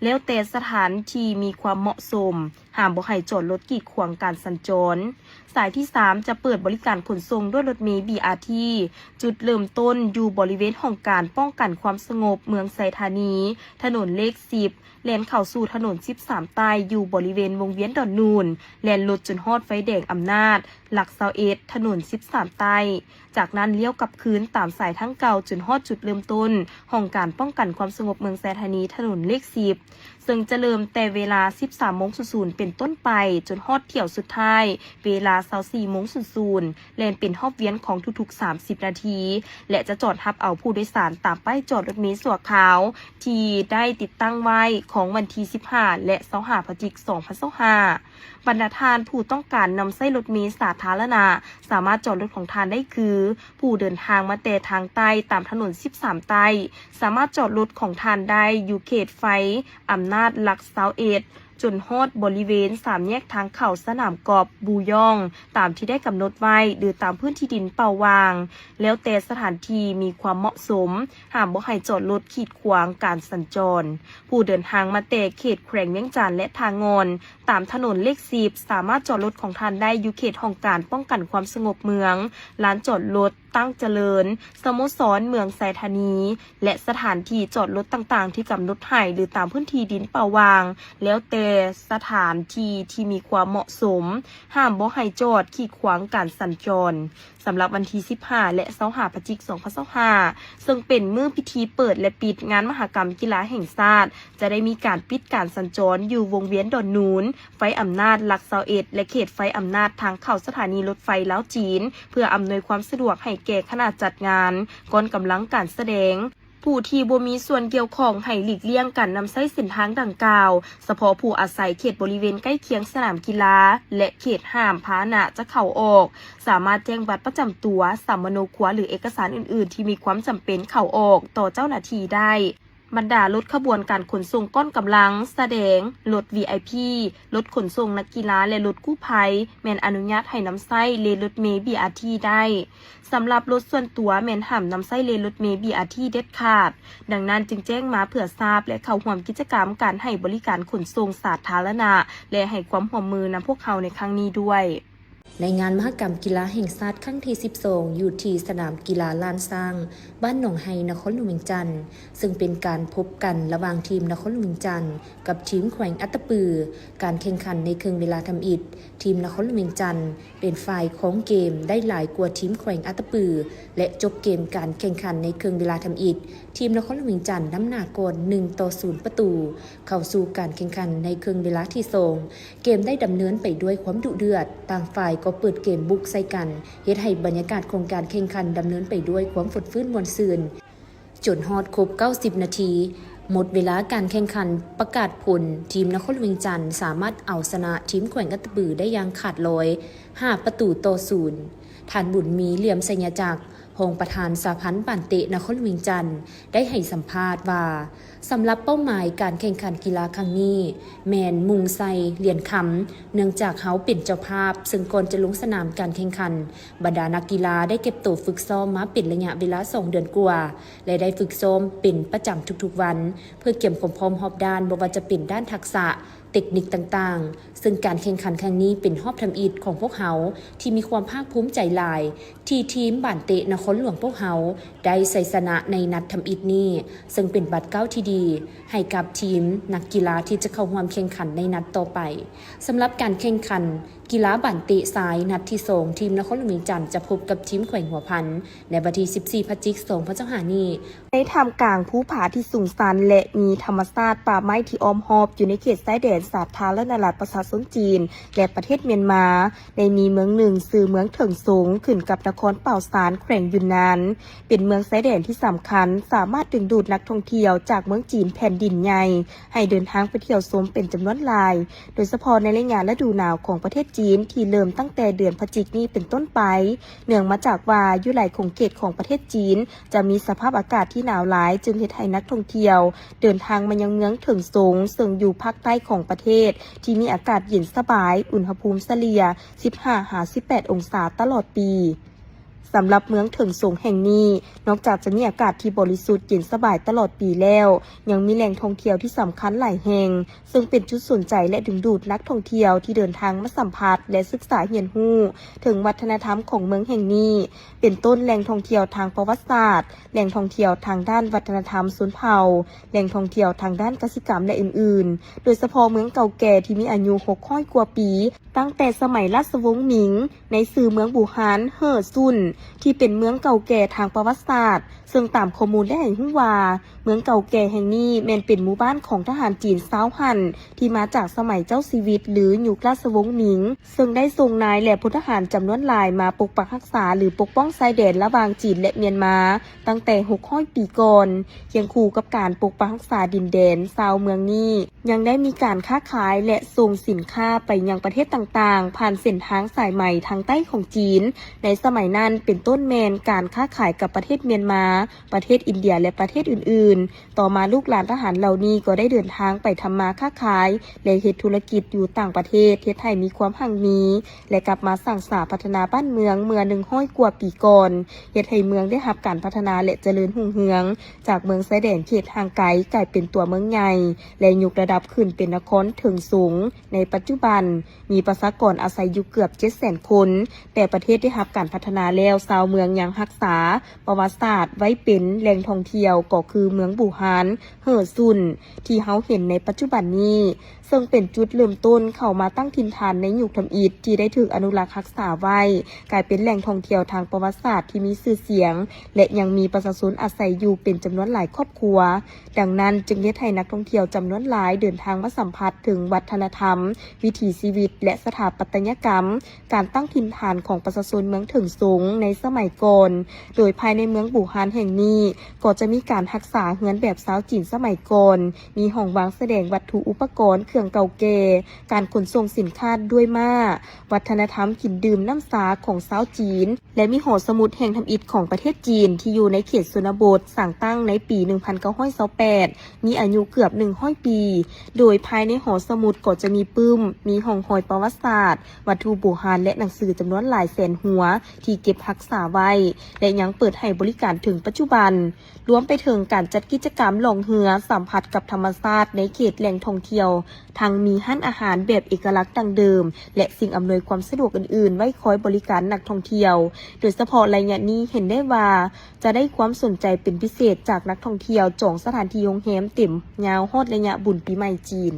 ແລ້ວແຕ່ສະຖານທີ່ມີຄວາມເໝາະສົມ, ຫ້າມບໍ່ໃຫ້ຈອດລົດກີດຂວາງການສັນຈອນ. ສາຍທີສາມ ຈະເປີດບໍລິການຂົນສົ່ງດ້ວຍລົດເມ ບີອາທີ ຈຸດເລີ່ມຕົ້ນຢູ່ບໍລິເວນຫ້ອງການປ້ອງກັນຄວາມສະຫງົບເມືອງໄຊທານີ, ຖະໜົນເລກສິບ ແລ່ນເຂົ້າສູ່ຖະໜົນສິບສາມໃຕ້ ຢູ່ບໍລິເວນວົງວຽນດອນນູນ, ແລ່ນລົດຈົນຮອດໄຟແດງອຳນາດ ຫຼັກຊາວເອັດ ຖະໜົນສິບສາມໃຕ້. ຈາກນັ້ນລ້ຽວກັບຄືນຕາມສາຍທາງເກົ່າຈົນຮອດຈຸດເລີ່ມຕົ້ນຫ້ອງການປ້ອງກັນຄວາມສະຫງົບເມືອງໄຊທານີ ຖະໜົນເລກສິບ ເຊິ່ງຈະເລີ່ມແຕ່ເວລາສິບສາມໂມງສູນສູນເປັນຕົ້ນໄປ ຈົນຮອດຖ້ຽວສຸດທ້າຍ ເວລາຊາວສີ່ໂມງສູນສູນ ແລ່ນເປັນຮອບວຽນຂອງທຸກໆສາມສິບນາທີ ແລະ ຈະຈອດຮັບເອົາຜູ້ໂດຍສານຕາມປ້າຍຈອດລົດເມຊົ່ວຄາວທີ່ໄດ້ຕິດຕັ້ງໄວ້ຂອງວັນທີສິບຫ້າ ແລະ ຊາວຫ້າ ພະຈິກ ສອງພັນຊາວຫ້າ. ບັນດາທ່ານຜູ້ຕ້ອງການນຳໃຊ້ລົດເມສາທາລະນະ ສາມາດຈອດລົດຂອງທ່ານໄດ້ຄື ຜູ້ເດີນທາງມາແຕ່ທາງໃຕ້ຕາມຖະໜົນສິບສາມໃຕ້ ສາມາດຈອດລົດຂອງທ່ານໄດ້ຢູ່ເຂດໄຟອຳນາດຫຼັກຊາວເອັດ ຈົນຮອດບໍລິເວນສາມແຍກທາງເຂົ້າສະໜາມກອບບູຢອງ ຕາມທີ່ໄດ້ກຳນົດໄວ້ ຫຼື ຕາມພື້ນທີ່ດິນເປົ່າວ່າງ ແລ້ວແຕ່ສະຖານທີ່ມີຄວາມເໝາະສົມ, ຫ້າມບໍ່ໃຫ້ຈອດລົດກີດຂວາງການສັນຈອນ. ຜູ້ເດີນທາງມາແຕ່ເຂດແຂວງວຽງຈັນ ແລະ ທ່າງ່ອນ ຕາມຖະໜົນເລກສິບ ສາມາດຈອດລົດຂອງທ່ານໄດ້ຢູ່ເຂດຫ້ອງການປ້ອງກັນຄວາມສະຫງົບເມືອງ, ລານຈອດລົດ ຕັ້ງຈະເລີນ, ສະໂມສອນເມືອງໄຊທານີ ແລະ ສະຖານທີ່ຈອດລົດຕ່າງໆທີ່ກຳນົດໃຫ້ ຫຼື ຕາມພື້ນທີ່ດິນເປົ່າວ່າງ ແລ້ວແຕ່ສະຖານທີ່ທີ່ມີຄວາມເໝາະສົມ, ຫ້າມບໍ່ໃຫ້ຈອດກີດຂວາງການສັນຈອນ. ສຳລັບວັນທີສິບຫ້າ ແລະ ຊາວຫ້າ ພະຈິກ ສອງພັນຊາວຫ້າ ເຊິ່ງເປັນມື້ພິທີເປີດ ແລະ ປິດງານມະຫະກຳກິລາແຫ່ງຊາດ ຈະໄດ້ມີການປິດການສັນຈອນຢູ່ວົງວຽນດອນນູນ, ໄຟອຳນາດຫຼັກຊາວເອັດ ແລະ ເຂດໄຟອຳນາດທາງເຂົ້າສະຖານີລົດໄຟລາວ-ຈີນ ເພື່ອອຳນວຍຄວາມສະດວກໃຫ້ແກ່ຄະນະຈັດງານ, ກ້ອນກຳລັງການສະແດງ, ຜູ້ທີ່ບໍ່ມີສ່ວນກ່ຽວຂ້ອງໃຫ້ຫຼີກລ່ຽງການນຳໃຊ້ເສັ້ນທາງດັ່ງກ່າວ, ສະເພາະຜູ້ອາໄສເຂດບໍລິເວນໃກ້ຄຽງສະໜາມກິລາ ແລະ ເຂດຫ້າມພາຫະນະຈະເຂົ້າອອກ, ສາມາດແຈ້ງບັດປະຈຳຕົວ, ສຳມະໂນຄົວ ຫຼື ເອກະສານອື່ນໆທີ່ມີຄວາມຈຳເປັນເຂົ້າອອກຕໍ່ເຈົ້າໜ້າທີ່ໄດ້. ບັນດາລົດຂະບວນການຂົນສົ່ງກ້ອນກຳລັງ, ສະແດງ, ລົດ ວີໄອພີ, ລົດຂົນສົ່ງນັກກິລາ ແລະ ລົດກູ້ໄພ ແມ່ນອະນຸຍາດໃຫ້ນຳໃຊ້ເລນລົດເມ ບີອາທີ ໄດ້. ສຳລັບລົດສ່ວນຕົວແມ່ນຫ້າມນຳໃຊ້ເລນລົດເມ ບີອາທີ ເດັດຂາດ. ດັ່ງນັ້ນຈຶ່ງແຈ້ງມາເພື່ອຊາບ ແລະ ເຂົ້າຮ່ວມກິດຈະກຳການໃຫ້ບໍລິການຂົນສົ່ງສາທາລະນະ ແລະ ໃຫ້ຄວາມຮ່ວມມືນຳພວກເຮົາໃນຄັ້ງນີ້ດ້ວຍ. ໃນງານມະຫະກຳກິລາແຫ່ງຊາດຄັ້ງທີສິບສອງ ຢູ່ທີ່ສະໜາມກິລາລ້ານຊ້າງ ບ້ານໜອງໄຮ ນະຄອນຫຼວງວຽງຈັນ, ເຊິ່ງເປັນການພົບກັນລະຫວ່າງທີມນະຄອນຫຼວງວຽງຈັນ ກັບທີມແຂວງອັດຕະປື. ການແຂ່ງຂັນໃນເຄິ່ງເວລາທຳອິດ, ທີມນະຄອນຫຼວງວຽງຈັນ ເປັນຝ່າຍຄອງເກມໄດ້ຫຼາຍກວ່າທີມແຂວງອັດຕະປື ແລະ ຈົບເກມການແຂ່ງຂັນໃນເຄິ່ງເວລາທຳອິດ, ທີມນະຄອນຫຼວງວຽງຈັນນຳໜ້າກ່ອນ ໜຶ່ງຕໍ່ສູນປະຕູ. ເຂົ້າສູ່ການແຂ່ງຂັນໃນເຄິ່ງເວລາທີສອງ, ເກມໄດ້ດຳເນີນໄປດ້ວຍຄວາມດຸເດືອດ, ຕ່າງຝ່າຍກໍເປີດເກມບຸກໃສ່ກັນ, ເຮັດໃຫ້ບັນຍາກາດຂອງການແຂ່ງຂັນດຳເນີນໄປດ້ວຍຄວາມຟົດຟື້ນມ່ວນຊື່ນ. ຈົນຮອດຄົບເກົ້າສິບນາທີ, ໝົດເວລາການແຂ່ງຂັນ, ປະກາດຜົນ, ທີມນະຄອນຫຼວງວຽງຈັນສາມາດເອົາຊະນະທີມແຂວງອັດຕະປືໄດ້ຢ່າງຂາດລອຍ ຫ້າປະຕູຕໍ່ສູນ. ທ່ານ ບຸນມີ ຫຼຽມໄຊຍະຈັກ, ຮອງປະທານສະຫະພັນບານເຕະນະຄອນຫຼວງວຽງຈັນ ໄດ້ໃຫ້ສຳພາດວ່າ, ສຳລັບເປົ້າໝາຍການແຂ່ງຂັນກິລາຄັ້ງນີ້ ແມ່ນມຸ່ງໃສ່ຫຼຽນຄຳ, ເນື່ອງຈາກເຮົາເປັນເຈົ້າພາບ, ເຊິ່ງກ່ອນຈະລົງສະໜາມການແຂ່ງຂັນ, ບັນດານັກກິລາໄດ້ເກັບໂຕຝຶກຊ້ອມມາເປັນໄລຍະເວລາສອງເດືອນກວ່າ ແລະ ໄດ້ຝຶກຊ້ອມເປັນປະຈຳທຸກໆວັນ ເພື່ອກຽມຄວາມພ້ອມຮອບດ້ານ, ບໍ່ວ່າຈະເປັນດ້ານທັກສະ, ເຕັກນິກຕ່າງໆ, ເຊິ່ງການແຂ່ງຂັນຄັ້ງນີ້ເປັນຮອບທຳອິດຂອງພວກເຮົາ ທີ່ມີຄວາມພາກພູມໃຈຫຼາຍ ທີ່ທີມບານເຕະນະຄອນຫຼວງພວກເຮົາໄດ້ໄຊຊະນະໃນນັດທຳອິດນີ້, ເຊິ່ງເປັນບາດກ້າວທີ່ດີໃຫ້ກັບທີມນັກກິລາທີ່ຈະເຂົ້າຮ່ວມແຂ່ງຂັນໃນນັດຕໍ່ໄປ. ສຳລັບການແຂ່ງຂັນ ກິລາບານເຕະຊາຍນັດທີສອງ ທີມນະຄອນຫຼວງວຽງຈັນຈະພົບກັບທີມແຂວງຫົວພັນ ໃນວັນທີສິບສີ່ ພະຈິກ ສອງພັນຊາວຫ້ານີ້. ໃນທ່າມກາງພູຜາທີ່ສູງຊັນ ແລະ ມີທຳມະຊາດປ່າໄມ້ທີ່ອ້ອມຮອບຢູ່ໃນເຂດຊາຍແດນສາທາລະນະລັດປະຊາຊົນຈີນ ແລະ ປະເທດມຽນມາ, ໄດ້ມີເມືອງໜຶ່ງຊື່ເມືອງເຖິງສົງ ຂຶ້ນກັບນະຄອນປາວຊານ ແຂວງຢຸນນານ, ເປັນເມືອງຊາຍແດນທີ່ສຳຄັນ, ສາມາດດຶງດູດນັກທ່ອງທ່ຽວຈາກເມືອງຈີນແຜ່ນດິນໃຫຍ່ ໃຫ້ເດີນທາງໄປທ່ຽວຊົມເປັນຈຳນວນຫຼາຍ, ໂດຍສະເພາະໃນໄລຍະລະດູໜາວຂອງປະເທດຈີນ ທີ່ເລີ່ມຕັ້ງແຕ່ເດືອນພະຈິກນີ້ເປັນຕົ້ນໄປ, ເນື່ອງມາຈາກວ່າຢູ່ຫຼາຍຂົງເຂດຂອງປະເທດຈີນຈະມີສະພາບອາກາດທີ່ໜາວຫຼາຍ, ຈຶ່ງເຮັດໃຫ້ນັກທ່ອງທ່ຽວເດີນທາງມາຍັງເມືອງເຖິງສົງ, ເຊິ່ງຢູ່ພາກໃຕ້ຂອງປະເທດ ທີ່ມີອາກາດເຢັນສະບາຍ, ອຸນຫະພູມສະເລ່ຍ ສິບຫ້າຫາສິບແປດອົງສາຕະຫຼອດປີ. ສຳລັບເມືອງເຖິງສົງແຫ່ງນີ້, ນອກຈາກຈະມີອາກາດທີ່ບໍລິສຸດເຢັນສະບາຍຕະຫຼອດປີແລ້ວ, ຍັງມີແຫຼ່ງທ່ອງທ່ຽວທີ່ສຳຄັນຫຼາຍແຫ່ງ, ເຊິ່ງເປັນຈຸດສົນໃຈ ແລະ ດຶງດູດນັກທ່ອງທ່ຽວທີ່ເດີນທາງມາສຳຜັດ ແລະ ສຶກສາຮຽນຮູ້ເຖິງວັດທະນະທຳຂອງເມືອງແຫ່ງນີ້, ເປັນຕົ້ນແຫຼ່ງທ່ອງທ່ຽວທາງປະຫວັດສາດ, ແຫຼ່ງທ່ອງທ່ຽວທາງດ້ານວັດທະນະທຳຊົນເຜົ່າ, ແຫຼ່ງທ່ອງທ່ຽວທາງດ້ານກະສິກຳ ແລະ ອື່ນໆ, ໂດຍສະເພາະເມືອງເກົ່າແກ່ທີ່ມີອາຍຸຫົກຮ້ອຍກວ່າປີ, ຕັ້ງແຕ່ສະໄໝລາຊະວົງມິງ ໃນຊື່ເມືອງບູຮານເຮີຊຸນ ທີ່ເປັນເມືອງເກົ່າແກ່ທາງປະຫວັດສາດ, ເຊິ່ງຕາມຂໍ້ມູນໄດ້ໃຫ້ຮູ້ວ່າ ເມືອງເກົ່າແກ່ແຫ່ງນີ້ແມ່ນເປັນໝູ່ບ້ານຂອງທະຫານຈີນຊາວຮັນ ທີ່ມາຈາກສະໄໝເຈົ້າຊີວິດ ຫຼື ຍຸກລາຊະວົງມິງ, ເຊິ່ງໄດ້ສົ່ງນາຍ ແລະ ພົນທະຫານຈຳນວນຫຼາຍມາປົກປັກຮັກສາ ຫຼື ປົກປ້ອງຊາຍແດນລະຫວ່າງຈີນ ແລະ ມຽນມາ ຕັ້ງແຕ່ຫົກຮ້ອຍປີກ່ອນ. ຄຽງຄູ່ກັບການປົກປັກຮັກສາດິນແດນ, ຊາວເມືອງນີ້ຍັງໄດ້ມີການຄ້າຂາຍ ແລະ ສົ່ງສິນຄ້າໄປຍັງປະເທດຕ່າງໆ ຜ່ານເສັ້ນທາງສາຍໄໝທາງໃຕ້ຂອງຈີນ. ໃນສະໄໝນັ້ນເປັນຕົ້ນແມ່ນການຄ້າຂາຍກັບປະເທດມຽນມາ, ປະເທດອິນເດຍ ແລະ ປະເທດອື່ນໆ. ຕໍ່ມາລູກຫຼານທະຫານເຫຼົ່ານີ້ກໍໄດ້ເດີນທາງໄປທຳມາຄ້າຂາຍ ແລະ ເຮັດທຸລະກິດຢູ່ຕ່າງປະເທດ, ເຮັດໃຫ້ມີຄວາມຮັ່ງມີ ແລະ ກັບມາສ້າງສາພັດທະນາບ້ານເມືອງເມື່ອໜຶ່ງຮ້ອຍກວ່າປີກ່ອນ, ເຮັດໃຫ້ເມືອງໄດ້ຮັບການພັດທະນາ ແລະ ຈະເລີນຮຸ່ງເຮືອງ, ຈາກເມືອງຊາຍແດນເຂດຫ່າງໄກກາຍເປັນຕົວເມືອງໃຫຍ່ ແລະ ຍົກລະດັບຂຶ້ນເປັນນະຄອນເຖິງສົງໃນປັດຈຸບັນ, ມີປະຊາກອນອາໄສຢູ່ເກືອບເຈັດແສນຄົນ. ແຕ່ປະເທດໄດ້ຮັບການພັດທະນາແລ້ວ, ຊາວເມືອງຍັງຮັກສາປະຫວັດສາດໄວ້ເປັນແຫຼ່ງທ່ອງທ່ຽວ, ກໍຄືເມືອງບູຮານເຮີຊຸນ ທີ່ເຮົາເຫັນໃນປັດຈຸບັນນີ້, ເຊິ່ງເປັນຈຸດເລີ່ມຕົ້ນເຂົ້າມາຕັ້ງຖິ່ນຖານໃນຍຸກທຳອິດ ທີ່ໄດ້ຖືກອະນຸລັກຮັກສາໄວ້, ກາຍເປັນແຫຼ່ງທ່ອງທ່ຽວທາງປະຫວັດສາດທີ່ມີຊື່ສຽງ ແລະ ຍັງມີປະຊາຊົນອາໄສຢູ່ເປັນຈຳນວນຫຼາຍຄອບຄົວ. ດັ່ງນັ້ນຈຶ່ງເຮັດໃຫ້ນັກທ່ອງທ່ຽວຈຳນວນຫຼາຍເດີນທາງມາສຳຜັດເຖິງວັດທະນະທຳ, ວິຖີຊີວິດ ແລະ ສະຖາປັດຕະຍະກຳ, ການຕັ້ງຖິ່ນຖານຂອງປະຊາຊົນເມືອງເຖິງສົງໃນສະໄໝກ່ອນ, ໂດຍພາຍໃນເມືອງບູຮານແຫ່ງນີ້ ກໍຈະມີການຮັກສາເຮືອນແບບຊາວຈີນສະໄໝກ່ອນ, ມີຫ້ອງວາງສະແດງວັດຖຸອຸປະກອນເຄື່ອງເກົ່າແກ່, ການຂົນສົ່ງສິນຄ້າດ້ວຍມ້າ, ວັດທະນະທຳກິນດື່ມນ້ຳຊາຂອງຊາວຈີນ, ແລະ ມີຫໍສະໝຸດແຫ່ງທຳອິດຂອງປະເທດຈີນ ທີ່ຢູ່ໃນເຂດຊົນນະບົດ, ສ້າງຕັ້ງໃນປີໜຶ່ງພັນເກົ້າຮ້ອຍຊາວແປດ, ມີອາຍຸເກືອບໜຶ່ງຮ້ອຍປີ, ໂດຍພາຍໃນຫໍສະໝຸດກໍຈະມີປຶ້ມ, ມີຮ່ອງຮອຍປະຫວັດສາດ, ວັດຖຸບູຮານ ແລະ ໜັງສືຈຳນວນຫຼາຍແສນຫົວ ທີ່ເກັບຮັກສາໄວ້ ແລະ ຍັງເປີດໃຫ້ບໍລິການເຖິງປັດຈຸບັນ, ລວມໄປເຖິງການຈັດກິດຈະກຳລ່ອງເຮືອສຳຜັດກັບທຳມະຊາດໃນເຂດແຫຼ່ງທ່ອງທ່ຽວ ທັງມີຮ້ານອາຫານແບບເອກະລັກດັ້ງເດີມ ແລະ ສິ່ງອຳນວຍຄວາມສະດວກອື່ນໆ ໄວ້ຄອຍບໍລິການນັກທ່ອງທ່ຽວ, ໂດຍສະເພາະໄລຍະນີ້ເຫັນໄດ້ວ່າຈະໄດ້ຄວາມສົນໃຈເປັນພິເສດຈາກນັກທ່ອງທ່ຽວຈອງສະຖານທີ່ໂຮງແຮມເຕັມຍາວຮອດໄລຍະບຸນປີໃໝ່ຈີນ.